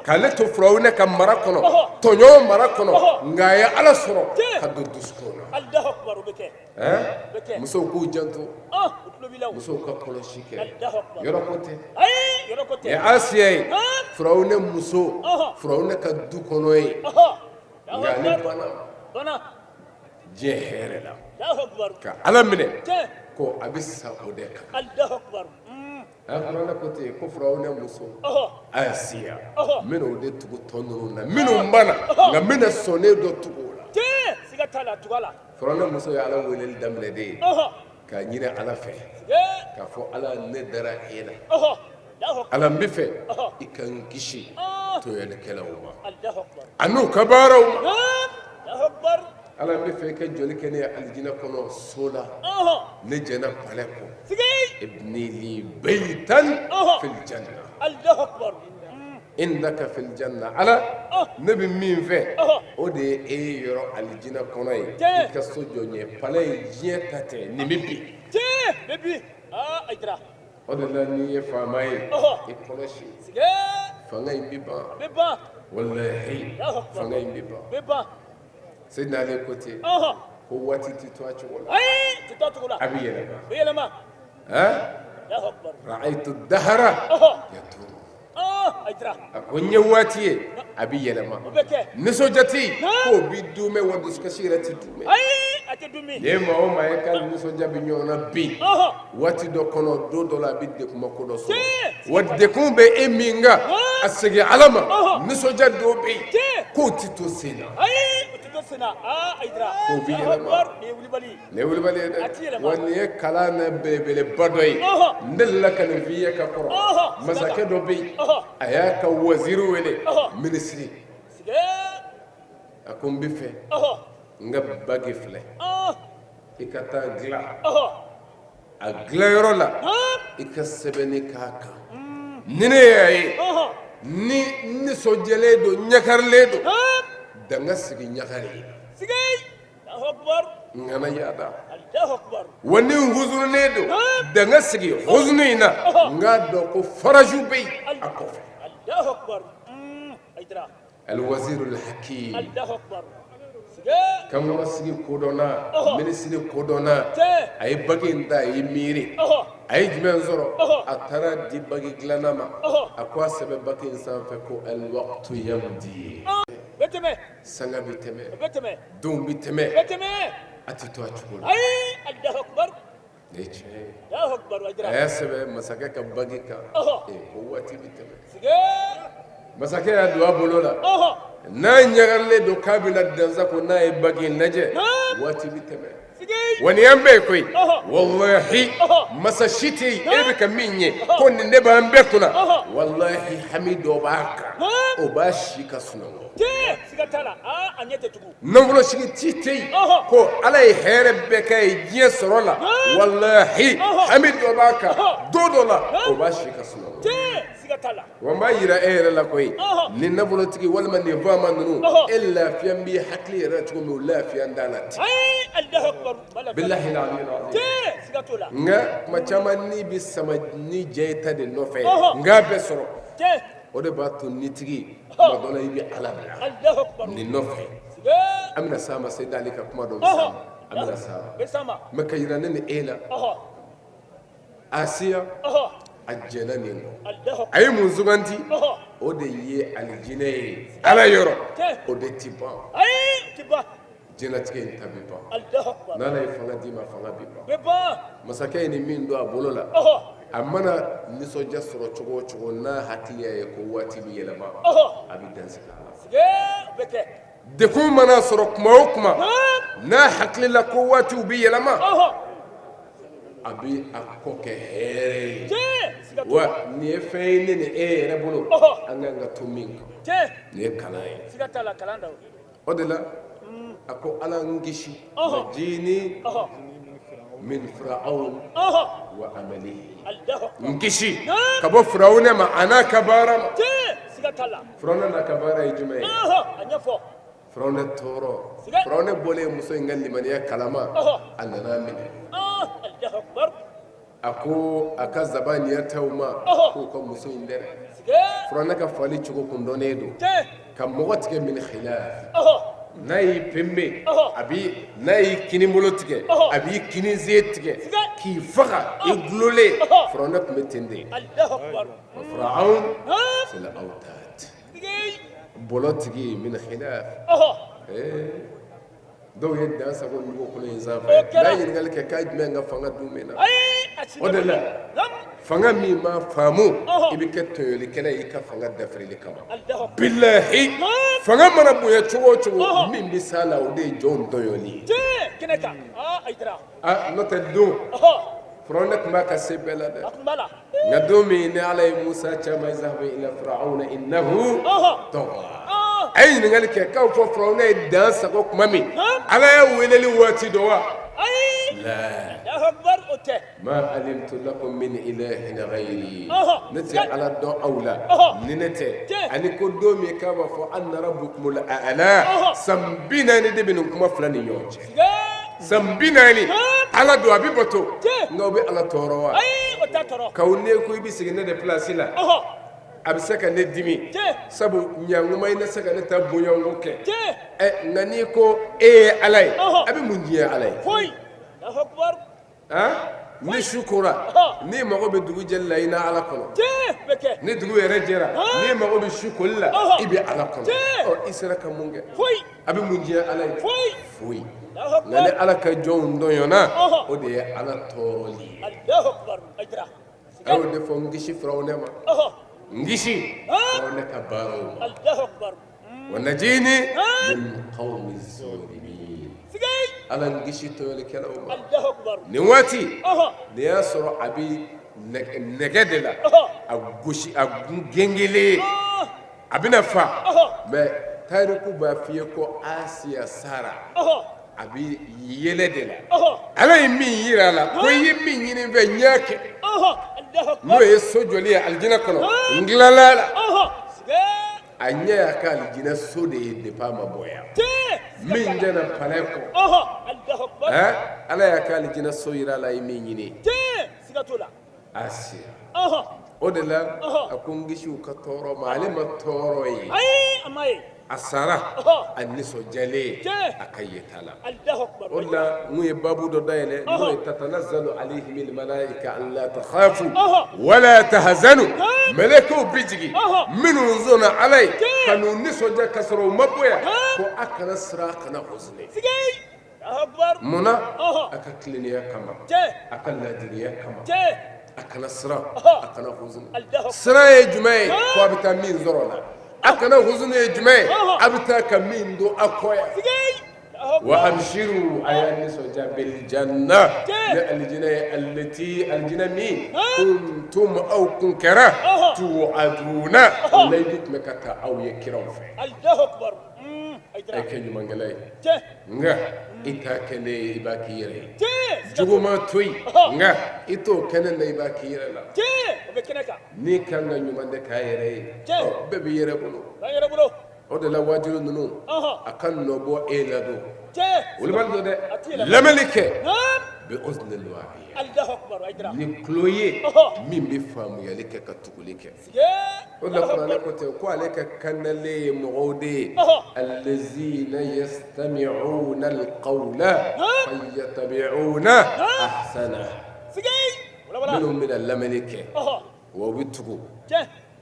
S8: k'ale to Firawuna ka mara kɔnɔ tɔɲɔ mara kɔnɔ nka a ye Ala sɔrɔ ka don dusukun na musow k'u janto musow ka kɔlɔsi kɛ yɔrɔ ko tɛ nin Asiya ye Firawuna muso Firawuna ka du kɔnɔ ye nka ale banna diɲɛ hɛrɛ la ka Ala minɛ ko a bɛ sa o de kan Kuranɛ ko ten ko Firawuna muso Asiya n bɛna o de tugu tɔ ninnu na minnu banna nka n bɛna sɔnnen dɔ tugu o la Firawuna muso ye Ala weleli daminɛ de ye k'a ɲini Ala fɛ k'a fɔ Ala ne dara e la Ala n bɛ fɛ i ka n kisi tɔɲɔlikɛlaw ma an'u ka baaraw ma Ala n bɛ fɛ i ka jɔli kɛ ne ye alijinɛ kɔnɔ so la ne jɛnna palais kɔ ibni li baytan fil janna indaka fil janna Ala ne bɛ min fɛ o de ye e ye yɔrɔ alijinɛ kɔnɔ ye i ka so jɔ n ye palais ye diɲɛ ta tɛ nin bɛ bin o de la n'i ye faama ye i kɔlɔsi fanga in bɛ ban walahi fanga in bɛ ban Seydina Ali ko ten ko waati tɛ to a cogo la a bɛ yɛlɛma ra'aytu dahara yaduru a ko n ye waati ye a bɛ yɛlɛma nisɔndiya tɛ yen k'o bɛ duumɛ wa dusukasi yɛrɛ tɛ duumɛ ni ye maa o maa ye k'a nisɔndiya bɛ ɲɔgɔn na bi waati dɔ kɔnɔ don dɔ la a bɛ degunba ko dɔ sɔrɔ wa degun bɛ e min kan a segin Ala ma nisɔndiya dɔw bɛ yen k'o tɛ to sen na. Ko bi yɛlɛma. Nin ye wulibali ye dɛ. Wa nin ye kalan na belebeleba dɔ ye. N delila ka nin f'i ye ka kɔrɔ. Masakɛ dɔ bɛ yen, a y'a ka waziri wele, minisiri. A ko n bɛ fɛ n ka bagi filɛ, i ka taa dilan a dilanyɔrɔ la, i ka sɛbɛnni k'a kan. Ni ne y'a ye ni n nisɔndiyalen don, ɲagarilen don, danga sigi ɲagari ye, n kana yaada. Wa ni n huzununen don, danga sigi huzunu in na, n k'a dɔn ko faraju bɛ yen a kɔfɛ. Alwazirul hakim, kankɔrɔsigi kodɔnna, minisiri kodɔnna, a ye bagi in ta, a ye miiri, a ye jumɛn sɔrɔ? A taara di bagi dilanna ma, a ko a sɛbɛn bagi in sanfɛ ko alwaqtu yamdi, sanga bɛ tɛmɛ, donw bɛ tɛmɛ, a tɛ to a cogo la. Nin ye tiɲɛ ye. A y'a sɛbɛn masakɛ ka bagi kan ko waati bɛ tɛmɛ. Masakɛ y'a don a bolo la, n'a ɲagalilen don k'a bɛna dansagon, n'a ye bagi in lajɛ, waati bɛ tɛmɛ. Wa nin y'an bɛɛ ye koyi, walahi masa si tɛ yen e bɛ ka min ye ko nin de b'an bɛɛ kunna, walahi hami dɔ b'a kan, o b'a si ka sunɔgɔ. Nafolotigi si tɛ yen ko Ala ye hɛrɛ bɛɛ k'a ye diɲɛ sɔrɔ la, walahi hami dɔ b'a kan don dɔ la, o b'a si ka sunɔgɔ. Wa n b'a jira e yɛrɛ la koyi, nin nafolotigi walima nin faama ninnu, e lafiya b'i hakili yɛrɛ la cogo min, o lafiya t'a la ten. Bilahi nka tuma caman ni bɛ sama ni jɛ i ta de nɔfɛ, n k'a bɛɛ sɔrɔ, o de b'a to nitigi tuma dɔ la i bɛ Ala bila nin nɔfɛ. An bɛna s'a ma, Seyidi Ali ka kuma dɔ bɛ s'a ma, an bɛna s'a ma, mais ka jira ne ni e la, Asiya a jɛnna nin kɔ, a ye mun suganti? O de ye alijinɛ ye Ala yɔrɔ, o de tɛ ban. Diɲɛlatigɛ in ta bɛ ban, n'Ala ye fanga d'i ma, fanga bɛ ban. Masakɛ ye nin min don a bolo la, a mana nisɔndiya sɔrɔ cogo o cogo, n'a hakili y'a ye ko waati bɛ yɛlɛma, a bɛ dan sigi a la. Degun mana sɔrɔ tuma o tuma, n'a hakili la ko waatiw bɛ yɛlɛma, a bɛ a kɔ kɛ hɛrɛ ye. Wa nin ye fɛn ye ne ni e yɛrɛ bolo, an ka kan ka to min kan, nin ye kalan ye. O de la a ko Ala n kisi najini min firawuna wa amalihi, n kisi ka bɔ firawuna ma a n'a ka baara ma. Firawuna n'a ka baara ye jumɛn ye? Firawuna tɔɔrɔ, firawuna bɔlen muso in ka limaniya kalama, a nana a minɛ. A ko a ka zabaniyataw ma k'u ka muso in dɛrɛ. Firawuna ka faali cogo kun dɔnnen don, ka mɔgɔ tigɛ min khilaf, n'a y'i penbe, a b'i n'a y'i kinibolo tigɛ, a b'i kinisen tigɛ k'i faga i dulonlen. Firawuna tun bɛ ten de. Firawuna zil awtad, bɔlɔ tigi min khilaf. Dɔw ye dan sago dugukolo in sanfɛ, n'a ɲininkali kɛ k'a jumɛn ka fanga dun min na, o de la fanga min ma faamu, i bɛ kɛ tɔɲɔlikɛla ye i ka fanga dafirili kama. Bilahi, fanga mana bonya cogo o cogo, min bɛ s'a la, o de ye jɔnw tɔɲɔli ye. N'o tɛ don Firawuna tun b'a ka se bɛɛ la dɛ, nka don min ni Ala ye Musa ci a ma izhabu ila firawuna innahu tagha, a ye ɲininkali kɛ k'aw fɔ Firawuna ye dan sago tuma min, Ala y'a weleli waati dɔn wa? La ma alimtu lakum min ilahin ghayri, ne tɛ Ala dɔn aw la ni ne tɛ. Ani ko don min k'a b'a fɔ ana rabbukumul a'la, san 40 de bɛ nin kuma fila ni ɲɔgɔn cɛ. San 40 Ala don a bɛ bato nka o bɛ Ala tɔɔrɔ wa? Kaw ne ko i bɛ sigi ne de place la, a bɛ se ka ne dimi, sabu ɲankuma i na se ka ne ta bonyanko kɛ. Nka n'i ko e ye Ala ye, a bɛ mun diɲɛ Ala ye? Ni su kora, n'i mago bɛ dugu jɛli la, i na Ala kɔnɔ. Ni dugu yɛrɛ jɛra, n'i mago bɛ su koli la, i bɛ Ala kɔnɔ. Ɔ, i sera ka mun kɛ? A bɛ mun diɲɛ Ala ye? Foyi. Nka ni Ala ka jɔnw tɔɲɔna, o de ye Ala tɔɔrɔli ye. A y'o de fɔ n kisi Firawuna ma, n kisi Firawuna ka baaraw ma. Wa najini min qawmi zalimin, Ala n kisi tɔɲɔlikɛlaw ma. Nin waati nin y'a sɔrɔ a bɛ nɛgɛ de la, a gosi a gengelen, a bɛna fa. Mais tariku b'a f'i ye ko Asiya sara a bɛ yɛlɛ de la. Ala ye min jira a la ko i ye min ɲini n fɛ, n y'a kɛ, n'o ye so jɔli ye alijinɛ kɔnɔ, n tilala a la. A ɲɛ y'a ka alijinɛ so de ye depuis a ma bɔ yan min jɛna palais kɔ. Ala y'a ka alijinɛ so jira a la, a ye min ɲini Asiya. O de la a ko n kisi u ka tɔɔrɔ ma. Ale ma tɔɔrɔ ye, a sara a nisɔndiyalen a ka yeta la. O de la n ye babu dɔ dayɛlɛ, n'o ye tatanazzalu alayhimul malaika an la takhafu wala tahzanu. Mɛlɛkɛw bɛ jigin minnu sɔnna Ala ye ka n'u nisɔndiya ka sɔrɔ u ma bɔ yan, ko a kana siran, a kana huzuni. Munna? A ka tilennenya kama, a ka laadiriya kama. A kana siran, a kana huzuni. Siran ye jumɛn ye? Ko a bɛ taa min sɔrɔ la. A kana huzuni ye jumɛn ye? A bɛ taa ka min to a kɔ yan. Wa abshiru, a y'a nisɔndiya, bil janna, ni alijinɛ ye, allati, alijinɛ min, kuntum, aw kun kɛra, tuaduna, layidu tun bɛ ka ta aw ye kiraw fɛ. A ye kɛ ɲumankɛla ye, nka i t'a kɛ ne ye, i b'a k'i yɛrɛ ye. Juguman to yen, nka i t'o kɛ ne na, i b'a k'i yɛrɛ la. N'i kan ka ɲuman de k'a yɛrɛ ye, bɛɛ b'i yɛrɛ bolo. O de la waajuli ninnu a ka nɔ bɔ e la don wulibali don dɛ. Lamɛnni kɛ bi uznil wa'iya, ni tulo ye min bɛ faamuyali kɛ ka tuguli kɛ. O de la kuranɛ ko ten ko ale ka kandalen ye mɔgɔw de ye, allazina yastami'una alqawla fayattabi'una ahsana, minnu bɛna lamɛnni kɛ wa u bɛ tugu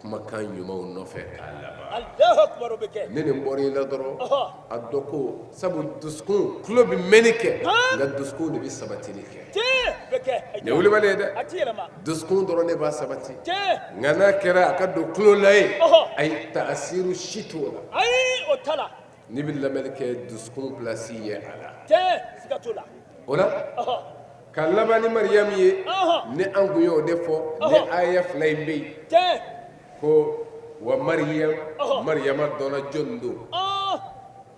S8: kumakan ɲumanw nɔfɛ k'a laban. Ni nin bɔra i la dɔrɔn, a dɔn ko sabu dusukun tulo bɛ mɛnni kɛ, nka dusukun de bɛ sabatili kɛ. Nin ye wulibali ye dɛ. Dusukun dɔrɔn de b'a sabati, nka n'a kɛra a ka don tulo la ye, ayi, taasiru si t'o la. N'i bɛ lamɛnni kɛ, dusukun place ye a la. O la ka laban ni Mariyamu ye, ni an tun y'o de fɔ, ni aya fila in bɛ yen ko wa Mariyamu, Mariyama dɔnna jɔn don?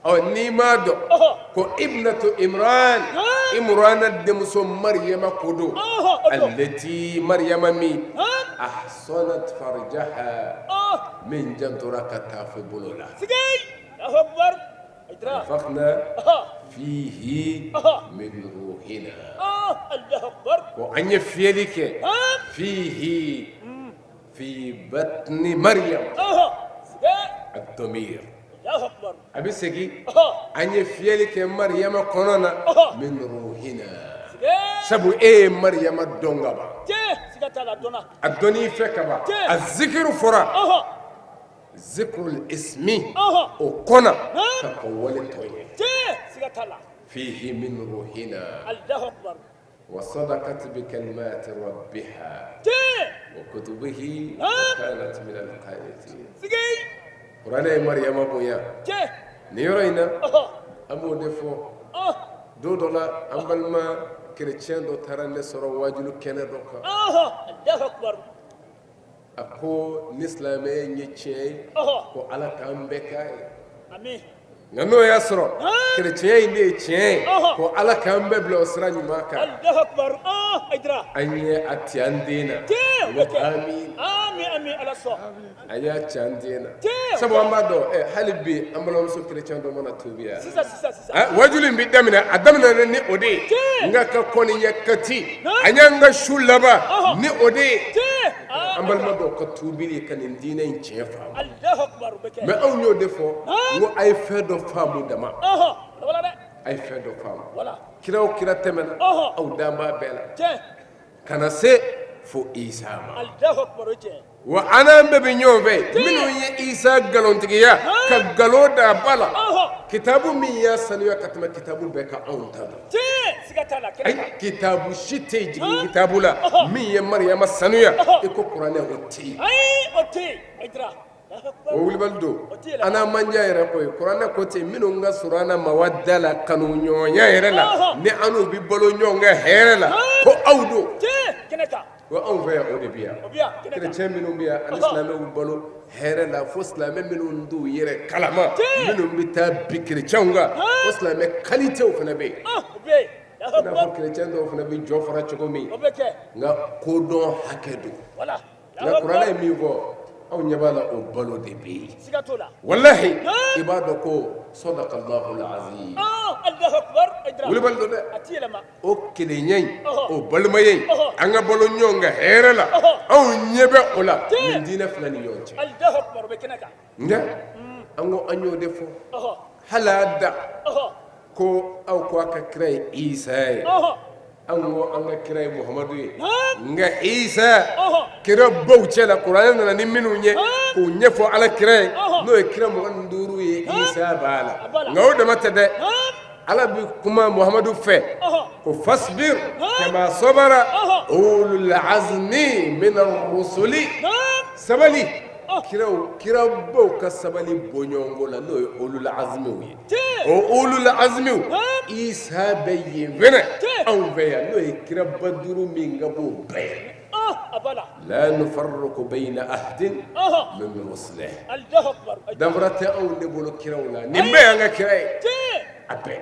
S8: Ɔ n'i m'a dɔn ko ibnatu Imran, Imrana denmuso Mariyama ko don, allati, Mariyama min, ahsanat farjaha, min jantora ka taafe bolo la. Nafakhna fihi min ruhina, ko an ye fiyɛli kɛ, fihi fi batni Maryam ad-damir, a bɛ segin, an ye fiyɛli kɛ Mariyama kɔnɔ na, min ruhina, sabu e ye Mariyama dɔn ka ban, a dɔnn'i fɛ ka ban, a zikiru fɔra zikrul ismi o kɔnna ka kɔn wale tɔ ɲɛ, fihi min ruhina wa sadaqat bi kalimati rabbiha wa kutubihi wa kanat min al-qanitin. Kuranɛ ye Mariyama bonya nin yɔrɔ in na. An b'o de fɔ. Don dɔ la, an balima kerecɛn dɔ taara ne sɔrɔ waajuli kɛnɛ dɔ kan. A ko ni silamɛya in ye tiɲɛ ye, ko Ala k'an bɛɛ k'a ye. Nka n'o y'a sɔrɔ kerecɛnya in de ye tiɲɛ ye, ko Ala k'an bɛɛ bila o sira ɲuman kan. An ye a ci an den na, amin, an y'a ci an den na, sabu an b'a dɔn hali bi an balimamuso kerecɛn dɔ mana tuubi yan, wajuli in bɛ daminɛ, a daminɛna ni o de ye, nka ka kɔni ɲɛ kati an y'an ka su laban ni o de ye, an balima dɔw ka tuubili ka nin diinɛ in tiɲɛ faamu. Mais anw y'o de fɔ, n ko a ye fɛn dɔ faamu dama, a ye fɛn dɔ faamu. Kira o kira tɛmɛna, aw dan b'a bɛɛ la ka na se fo Isa ma. Wa an n'an bɛɛ bɛ ɲɔgɔn fɛ, minnu ye Isa nkalontigiya ka nkalon da a ba la, kitabu min y'a sanuya ka tɛmɛ kitabu bɛɛ kan, anw ta don. Ayi, kitabu si tɛ yen jigin kitabu la min ye Mariyama sanuya i ko kuranɛ, o tɛ yen. O wulibali don an n'a man jan yɛrɛ koyi kuranɛ ko ten minnu ka surun an na mawadda la kanuɲɔgɔnya yɛrɛ la ni an n'u bɛ balo ɲɔgɔn kan hɛrɛ la ko aw don ko anw fɛ yan o de bɛ yan kerecɛn minnu bɛ yan ani silamɛw bɛ balo hɛrɛ la fo silamɛ minnu t'u yɛrɛ kalama minnu bɛ taa bin kerecɛnw kan o silamɛ kalitew fana bɛ yen i n'a fɔ kerecɛn dɔw fana bɛ jɔ fara cogo min nka kodɔn hakɛ don nka kuranɛ ye min fɔ anw ɲɛ b'a la o balo de bɛ yen walahi i b'a dɔn ko sadaqallahu alazim wulibali don dɛ o kelenya in o balimaya in an ka balo ɲɔgɔn kan hɛrɛ la anw ɲɛ bɛ o la nin diinɛ fila ni ɲɔgɔn cɛ nka an ko an y'o de fɔ hali a da ko aw ko a ka kira ye isa ye an ko an ka kira ye muhamadu ye nka isa kira baw cɛ la kuranɛ nana ni minnu ye k'u ɲɛfɔ ala kira ye n'o ye kira 25 ye isa b'a la nka o dama tɛ dɛ ala bɛ kuma muhamadu fɛ ko fasbir kama sabara ulul azmi mina rusuli sabali kiraw kirabaw ka sabali bɔɲɔgɔnko la n'o ye ulul azmiw ye o ulul azmiw isa bɛ yen fɛnɛ anw fɛ yan n'o ye kiraba duuru min ka bon bɛɛ ye la nufarriqu bayna ahadin min rusulihi danfara tɛ anw de bolo kiraw la nin bɛɛ y'an ka kira ye a bɛɛ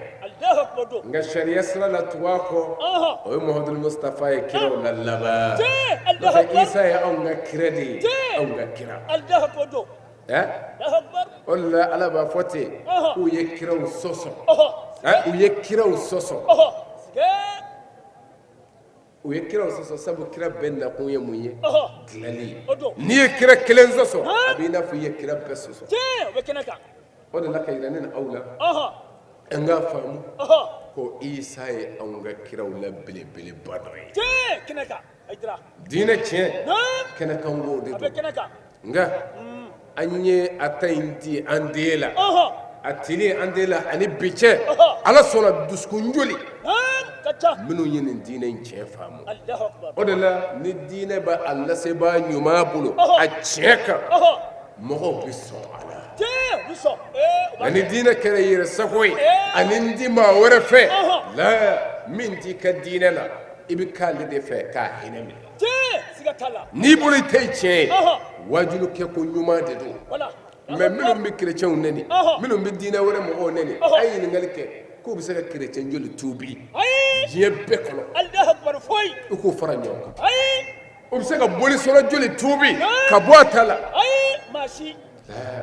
S8: nka sariya sira la tugu a kɔ o ye muhamadu mustafa ye kiraw la laban isa ye anw ka kira de ye anw ka kira o de la ala b'a fɔ ten k'u ye kiraw sɔsɔ u ye kiraw sɔsɔ u ye kiraw sɔsɔ sabu kira bɛɛ nakun ye mun ye dilanni ye n'i ye kira kelen sɔsɔ a b'i n'a fɔ i ye kira bɛɛ sɔsɔ o de la ka yira ne ni aw la an k'a faamu ko isa ye anw ka kiraw la belebeleba dɔ ye diinɛ tiɲɛ kɛnɛkanko de don nka an ye a ta in di an den la a tili an den la ani bi cɛ ala sɔnna dusukun joli minnu ye nin diinɛ in tiɲɛ faamu o de la ni diinɛ bɛ a lasebaa ɲuman bolo a tiɲɛ kan mɔgɔw bɛ sɔn a la nka ni diinɛ kɛra yɛrɛ sago ye ani n ti maa wɛrɛ fɛ la min t'i ka diinɛ la i bɛ k'ale de fɛ k'a hinɛ minɛ n'i bolo i tɛ tiɲɛ ye wajulu kɛ ko ɲuman de don mais minnu bɛ kerecɛnw nɛni minnu bɛ diinɛ wɛrɛ mɔgɔw nɛni a ye ɲininkali kɛ k'u bɛ se ka kerecɛn joli tuubi diɲɛ bɛɛ kɔnɔ i k'u fara ɲɔgɔn kan u bɛ se ka bolisɔnna joli tuubi ka bɔ a ta la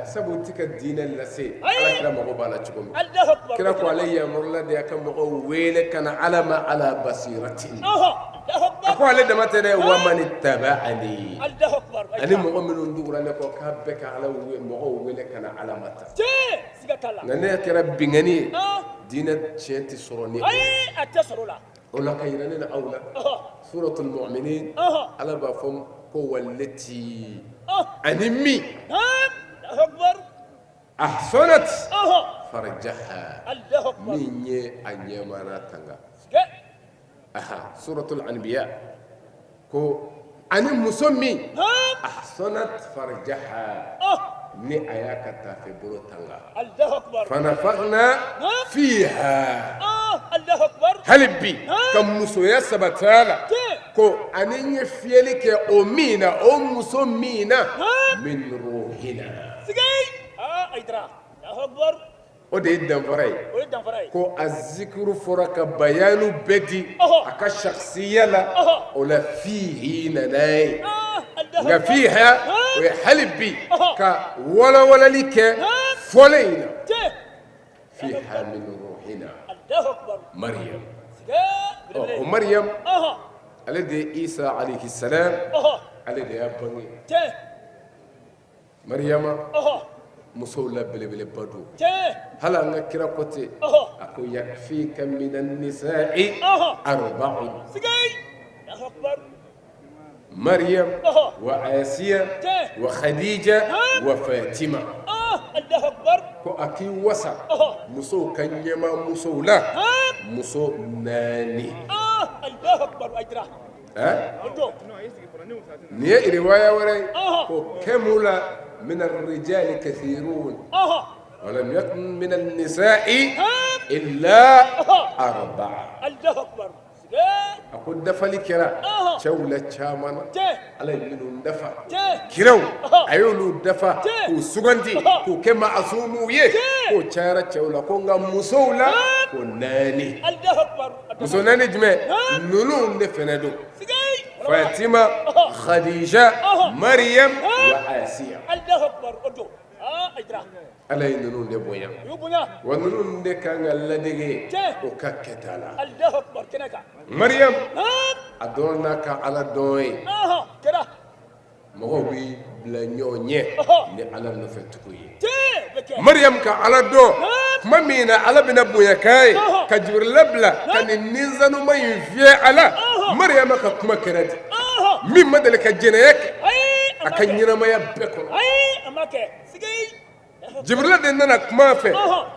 S8: sabu u tɛ ka diinɛ lase ala kira mago b'a la cogo min kira ko ale yamarula de a ka mɔgɔw wele ka na ala ma ala basiratin a ko ale dama tɛ dɛ wa mani tabaani ani mɔgɔ minnu tugura ne kɔ k'a bɛɛ ka ala mɔgɔw wele ka na ala ma ta nka n'e kɛra binkanni ye diinɛ tiɲɛ tɛ sɔrɔ ni o la ka yira ne ni aw la suratul mu'minin ala b'a fɔ ko wallati ani min ahsanat farjaha min ye a ɲɛmana tanga aha suratul anbiya ko ani muso min ahsanat farjaha ni a y'a ka taafe bolo tanga fanafakhna fiha hali bi ka musoya sabat'a la ko ani n ye fiyɛli kɛ o min na o muso min na min ruhina O de ye danfara ye ko a zikiru fɔra ka bayanu bɛɛ di a ka shakhsiya la o la fihi nana ye nka fiha o ye hali bi ka walawalali kɛ fɔlen in na fiha min ruhina Maryam o Maryam ale de ye Isa alayhi salam ale de y'a bange Mariyama musow la belebeleba don hali an ka kira ko ten a ko yakfika mina nisa'i arba'un Maryam wa Asiya wa Khadija wa Fatima ko a k'i wasa musow ka ɲɛmaa musow la muso naani nin ye riwaya wɛrɛ ye ko kamula min arrijali kathirun walam yakun min an-nisa'i illa arba'a. A ko dafali kɛra cɛw la caman na, Ala ye minnu dafa kiraw, a y'olu dafa k'u sugandi k'u kɛ maasumuw ye, k'o cayara cɛw la, ko nka musow la ko naani. Muso naani jumɛn? Ninnu de fɛnɛ don: Fatima, Khadija, Mariam wa Asiya. Ala ye ninnu de bonya, wa ninnu de kan ka ladege o ka kɛta la. Mariam a dɔn n'a ka Ala dɔn ye, mɔgɔw bɛ bila ɲɔgɔn ɲɛ ni Ala nɔfɛ tugu ye. Mariam ka Ala dɔn tuma min na Ala bɛna bonya k'a ye ka Jibirila bila ka nin nisanuma in fiyɛ a la, Mariama ka kuma kɛra di min ma deli ka jɛnɛya kɛ a ka ɲɛnamaya bɛɛ kɔnɔ. Jibirila de nana kuma a fɛ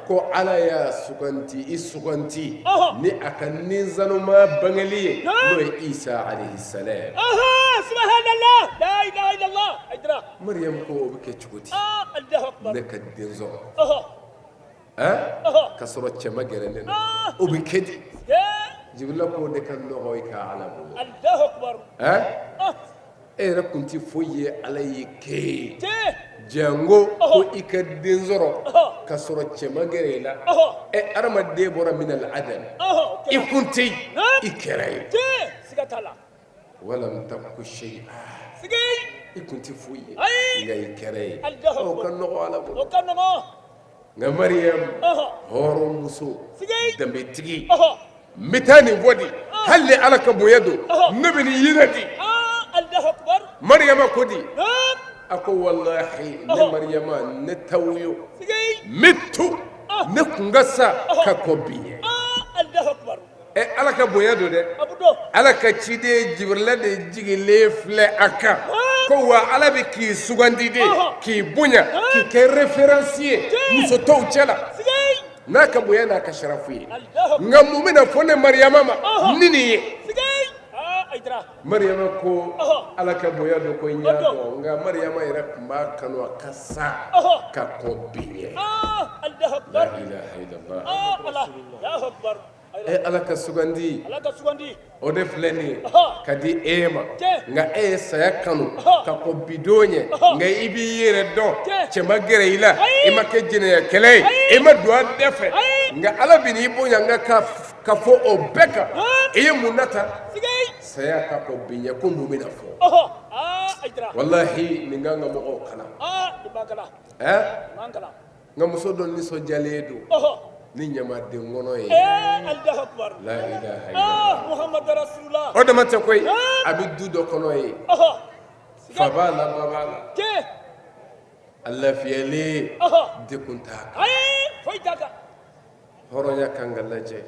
S8: ko Ala y'a suganti, i suganti ni a ka nisanuma bangeli ye, n'o ye Isa alayhi salam. Mariam ko o bɛ kɛ cogo di ne ka den sɔrɔ ka sɔrɔ cɛ ma gɛrɛ ne na, o bɛ kɛ di? Jibirila ko o de ka nɔgɔ i ka Ala bolo. E yɛrɛ kun tɛ foyi ye Ala y'i kɛ ye jango ko i ka den sɔrɔ ka sɔrɔ cɛ ma gɛrɛ i la. Ɛ, adamaden bɔra minal adam, i kun tɛ yen, i kɛra ye. Walam taku shay'a, i kun tɛ foyi ye nka i kɛra ye. O ka nɔgɔ Ala bolo. Nka Mariam, hɔrɔnmuso, danbetigi, n bɛ taa nin fɔ di, hali ni Ala ka bonya don, ne bɛ nin yira di. Mariyama ko di? A ko walahi, ne Mariyama, ne tawuyo mitu, ne kun ka sa ka kɔn bi ɲɛ. Ɛ, Ala ka bonya don dɛ. Ala ka ciden Jibirila de jiginlen filɛ a kan ko wa Ala bɛ k'i sugandi de, k'i bonya, k'i kɛ référence ye muso tɔw cɛ la n'a ka bonya n'a ka sarafu ye. Nka mun bɛna fɔ ne Mariyama ma ni nin ye? Mariyama ko Ala ka bonya don, ko n y'a dɔn, nka Mariyama yɛrɛ tun b'a kanu a ka sa ka kɔn bi ɲɛ. La ilaha illallah. E Ala ka sugandi, o de filɛ nin ye ka di e ma, nka e ye saya kanu ka kɔn bi don ɲɛ. Nka i b'i yɛrɛ dɔn, cɛ ma gɛrɛ i la, i ma kɛ jɛnɛyakɛla ye, i ma don a da fɛ, nka Ala bɛ n'i bonya. Nka ka fɔ o bɛɛ kan, i ye mun nata? Saya ka kɔn bi ɲɛ. Ko mun bɛna fɔ? Walahi, nin kan ka mɔgɔw kalan. Nka muso dɔ nisɔndiyalen don ni ɲamaden kɔnɔ ye. La ilaha illallah. O dama tɛ koyi, a bɛ du dɔ kɔnɔ ye, fa b'a la, ba b'a la, a lafiyalen, degun t'a kan. Hɔrɔnya kan ka lajɛ.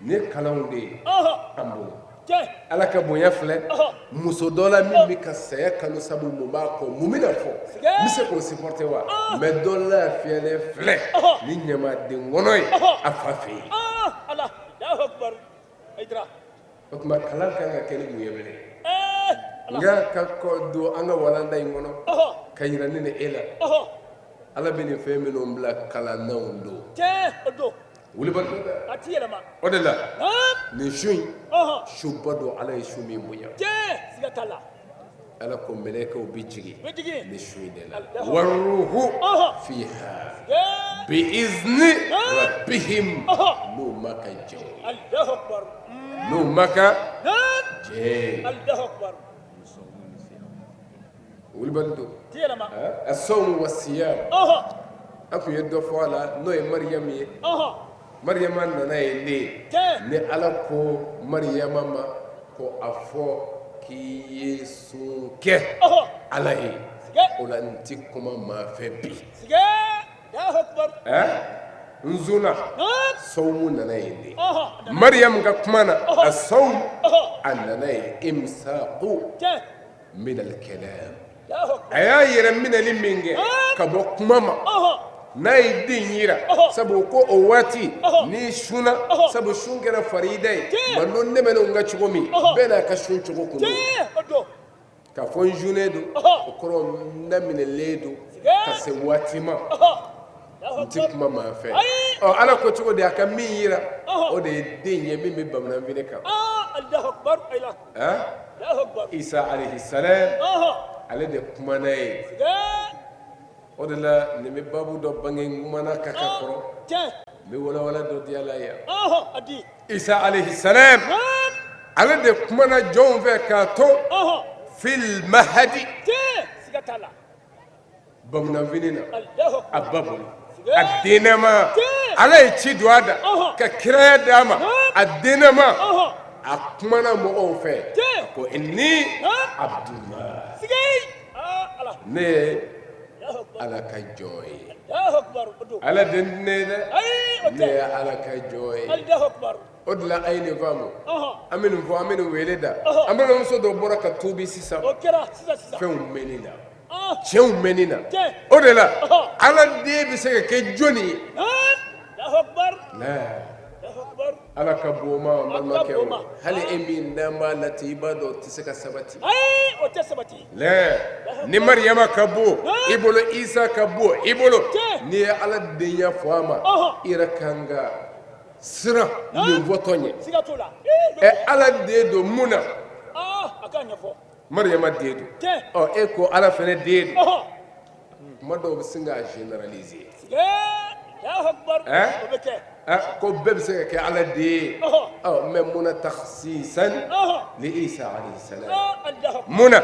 S8: Nin ye kalanw de ye an bolo. Ala ka bonya filɛ muso dɔ la min bɛ ka saya kanu, sabu mun b'a kɔ, mun bɛna fɔ, n bɛ se k'o supporter wa? Mais dɔ lafiyalen filɛ ni ɲamaden kɔnɔ ye a fa fɛ yen. O tuma kalan kan ka kɛ ni mun ye bilen? Nka ka kɔ don an ka walanda in kɔnɔ ka yira ne ni e la, Ala bɛ nin fɛn minnu bila kalannaw don wulibali don dɛ.
S7: A ti yɛlɛma.
S8: O de la nin su in, suba don, Ala ye su min bonya.
S7: Siga t'a la.
S8: Ala ko mɛlɛkɛw bɛ jigin
S7: bɛ jigin
S8: nin su in de la, waruhu fiha bi izni rabbihim, n'u ma ka jɛ,
S7: Allahu akbar.
S8: N'u ma ka jɛ.
S7: Allahu akbar.
S8: Wulibali don.
S7: Ti yɛlɛma.
S8: Asawmu wa siyam, an tun ye dɔ fɔ a la, n'o ye Mariyamu ye. Mariyama nana yen de ni Ala ko Mariyama ma ko a fɔ k'i ye sun kɛ Ala ye, o la n tɛ kuma maa fɛ bi. N sunna. Sawmu nana yen de Mariyamu ka kuma na. A sawmu a nana yen imsaku minal kalam, a y'a yɛrɛ minɛli min kɛ ka bɔ kuma ma n'a ye den yira, sabu ko o waati n'i sunna, sabu sun kɛra farida ye mando nɛmɛnenw ka cogo min, bɛɛ n'a ka sun cogo kun don. K'a fɔ n junen don, o kɔrɔ n laminɛlen don ka se waati ma, n tɛ kuma maa fɛ. Ɔ, Ala ko cogo di? A ka min yira, o de ye den ye min bɛ bamananfini kan. Isa alayhi salam, ale de kumana ye. O de la nin bɛ baabu dɔ bange, n kumana ka ka kɔrɔ, n bɛ walawala dɔ di a la yan. Isa alayhi salam, ale de kumana jɔnw fɛ k'a to fil mahadi, bamananfini na, a ba bolo, a dennama. Ala ye ci don a da ka kiraya d'a ma. A dennama, a kumana mɔgɔw fɛ, a ko: inni abdullah, ne ye Ala ka jɔn ye. Ala den tɛ ne ye dɛ, ne ye Ala ka jɔn ye. O de la a ye nin faamu, an bɛ nin fɔ, an bɛ nin wele da. An balimamuso dɔ bɔra ka tuubi sisan fɛnw mɛnni na, tiɲɛw mɛnni na. O de la Ala den bɛ se ka kɛ jɔnni ye? Ala ka bon ma, n balimakɛ. Hali e min n'an b'a la ten, i b'a dɔn o tɛ se ka sabati.
S7: O tɛ sabati.
S8: Ni Mariyama ka bon i bolo, Isa ka bon i bolo, n'i ye Ala denya fɔ a ma, i yɛrɛ kan ka siran nin fɔtɔ ɲɛ.
S7: Siga t'o la.
S8: Ɛ, Ala den don mun na?
S7: A k'a ɲɛfɔ.
S8: Mariyama den don. Ɔ, e ko Ala fana den don. Kuma dɔw bɛ sin k'a généraliser ko bɛɛ bɛ se ka kɛ Ala den ye. Ɔ, mais mun na takhsisan li Isa alayhi salam? Mun na?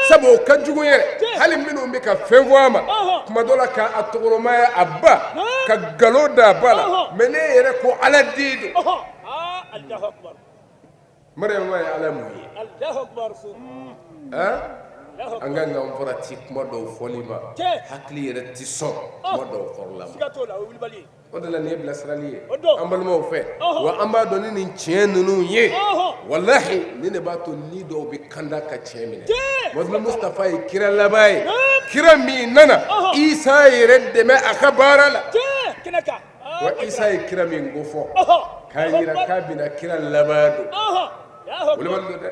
S8: Sabu o ka jugu yɛrɛ. Hali minnu bɛ ka fɛn fɔ a ma kuma dɔ la, k'a tɔgɔrɔmaya a ba, ka nkalon da a ba la, mais ne yɛrɛ ko Ala den don. Mariyama ye Ala mun ye? An ka kan farati kuma dɔw fɔli ma, hakili yɛrɛ tɛ sɔn kuma dɔw kɔrɔla ma. O de la nin ye bilasirali ye an balimaw fɛ. Wa an b'a dɔn ni nin tiɲɛ ninnu ye, walahi, nin de b'a to ni dɔw bɛ kanda ka tiɲɛ minɛ. Mamadu Mustafa ye kira laban ye, kira min nana Isa yɛrɛ dɛmɛ a ka baara la. Wa Isa ye kira min ko fɔ k'a jira k'a bɛna kira laban don, wolobali don dɛ.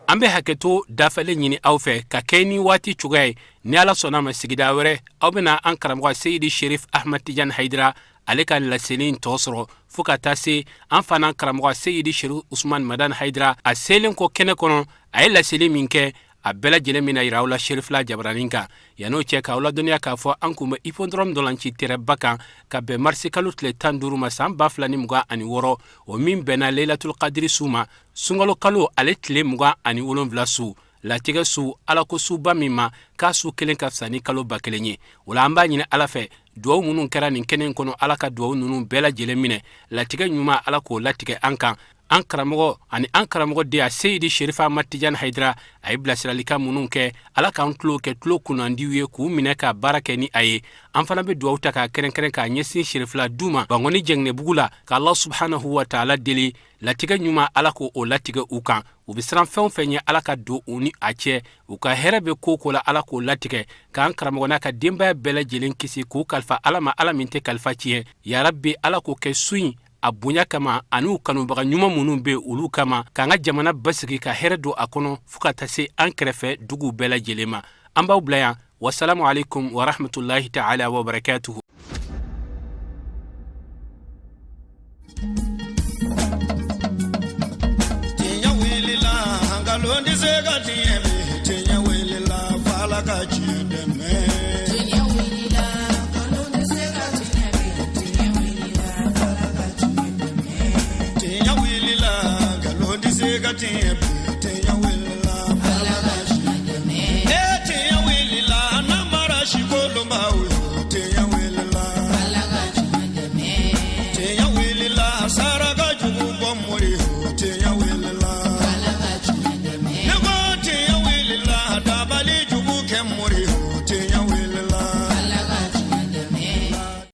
S3: An bɛ hakɛto dafalen ɲini aw fɛ ka kɛ ni waati cogoya ye. Ni Ala sɔnna ma, sigida wɛrɛ aw bɛna an karamɔgɔ Seyidi Sherif Ahmad Tijan Hayidara, ale ka laseli tɔ sɔrɔ, fo ka taa se an fana karamɔgɔ Seyidi Sherif Usman Madan Hayidara, a selen kɔ kɛnɛ kɔnɔ, a ye laseli min kɛ, a bɛɛ lajɛlen bɛna yira aw la Sherifila jabaranin kan. Yann'o cɛ, k'aw ladɔnniya k'a fɔ an kun bɛ hippodrome ntolaci terɛnba kan ka bɛn marisi kalo tile 15 ma san 2026, o min bɛnna Leilatul Kadiri su ma, sunkalo kalo ale tile 27 su, latigɛ su, Ala ko suba min ma k'a su kelen ka fisa ni kalo 1000 ye. O la an b'a ɲini Ala fɛ, duwawu minnu kɛra nin kɛnɛ in kɔnɔ, Ala ka duwawu ninnu bɛɛ lajɛlen minɛ. Latigɛ ɲuman, Ala k'o latigɛ an kan. An karamɔgɔ ani an karamɔgɔ de a Seyidi Sherifa Ahmad Tijani Hayidara, a ye bilasiralikan minnu kɛ, Ala k'an tulo kɛ tulo kunnandiw ye k'u minɛ ka baara kɛ ni a ye. An fana bɛ duwawu ta k'a kɛrɛnkɛrɛn k'a ɲɛsin Sherifila du ma Bankɔni Jɛngɛnɛbugu la, ka Allah subhanahu wa taala deli, latigɛ ɲuman, Ala k'o latigɛ u kan. U bɛ siran fɛn o fɛn ɲɛ, Ala ka don u ni a cɛ. U ka hɛrɛ bɛ ko ko la, Ala k'o latigɛ, k'an karamɔgɔ n'a ka denbaya bɛɛ lajɛlen kisi, k'u kalifa Ala ma, Ala min tɛ kalifa tiɲɛ. Yarabi, Ala k'o kɛ su in a bonya kama ani u kanubaga ɲuman minnu bɛ olu kama, k'an ka jamana basigi, ka hɛrɛ don a kɔnɔ, fo ka taa se an kɛrɛfɛ duguw bɛɛ lajɛlen ma. An b'aw bila yan. Wasalamu alaikum warahmatullahi taala wabarakatuhu.
S1: Tiɲɛ wulila, nkalon tɛ se ka tiɲɛ bi. Tiɲɛ wulila, f'Ala ka tiɲɛ dɛmɛ.
S2: Tiɲɛ wulila, nkalon tɛ se ka tiɲɛ bi. Tiɲɛ wulila, f'Ala ka tiɲɛ dɛmɛ.
S1: Tiɲɛ wulila, nkalon tɛ se ka tiɲɛ bi. Tiɲɛ wulila,
S2: f'Ala ka tiɲɛ dɛmɛ.
S1: E tiɲɛ wulila, namara sikolonbaw.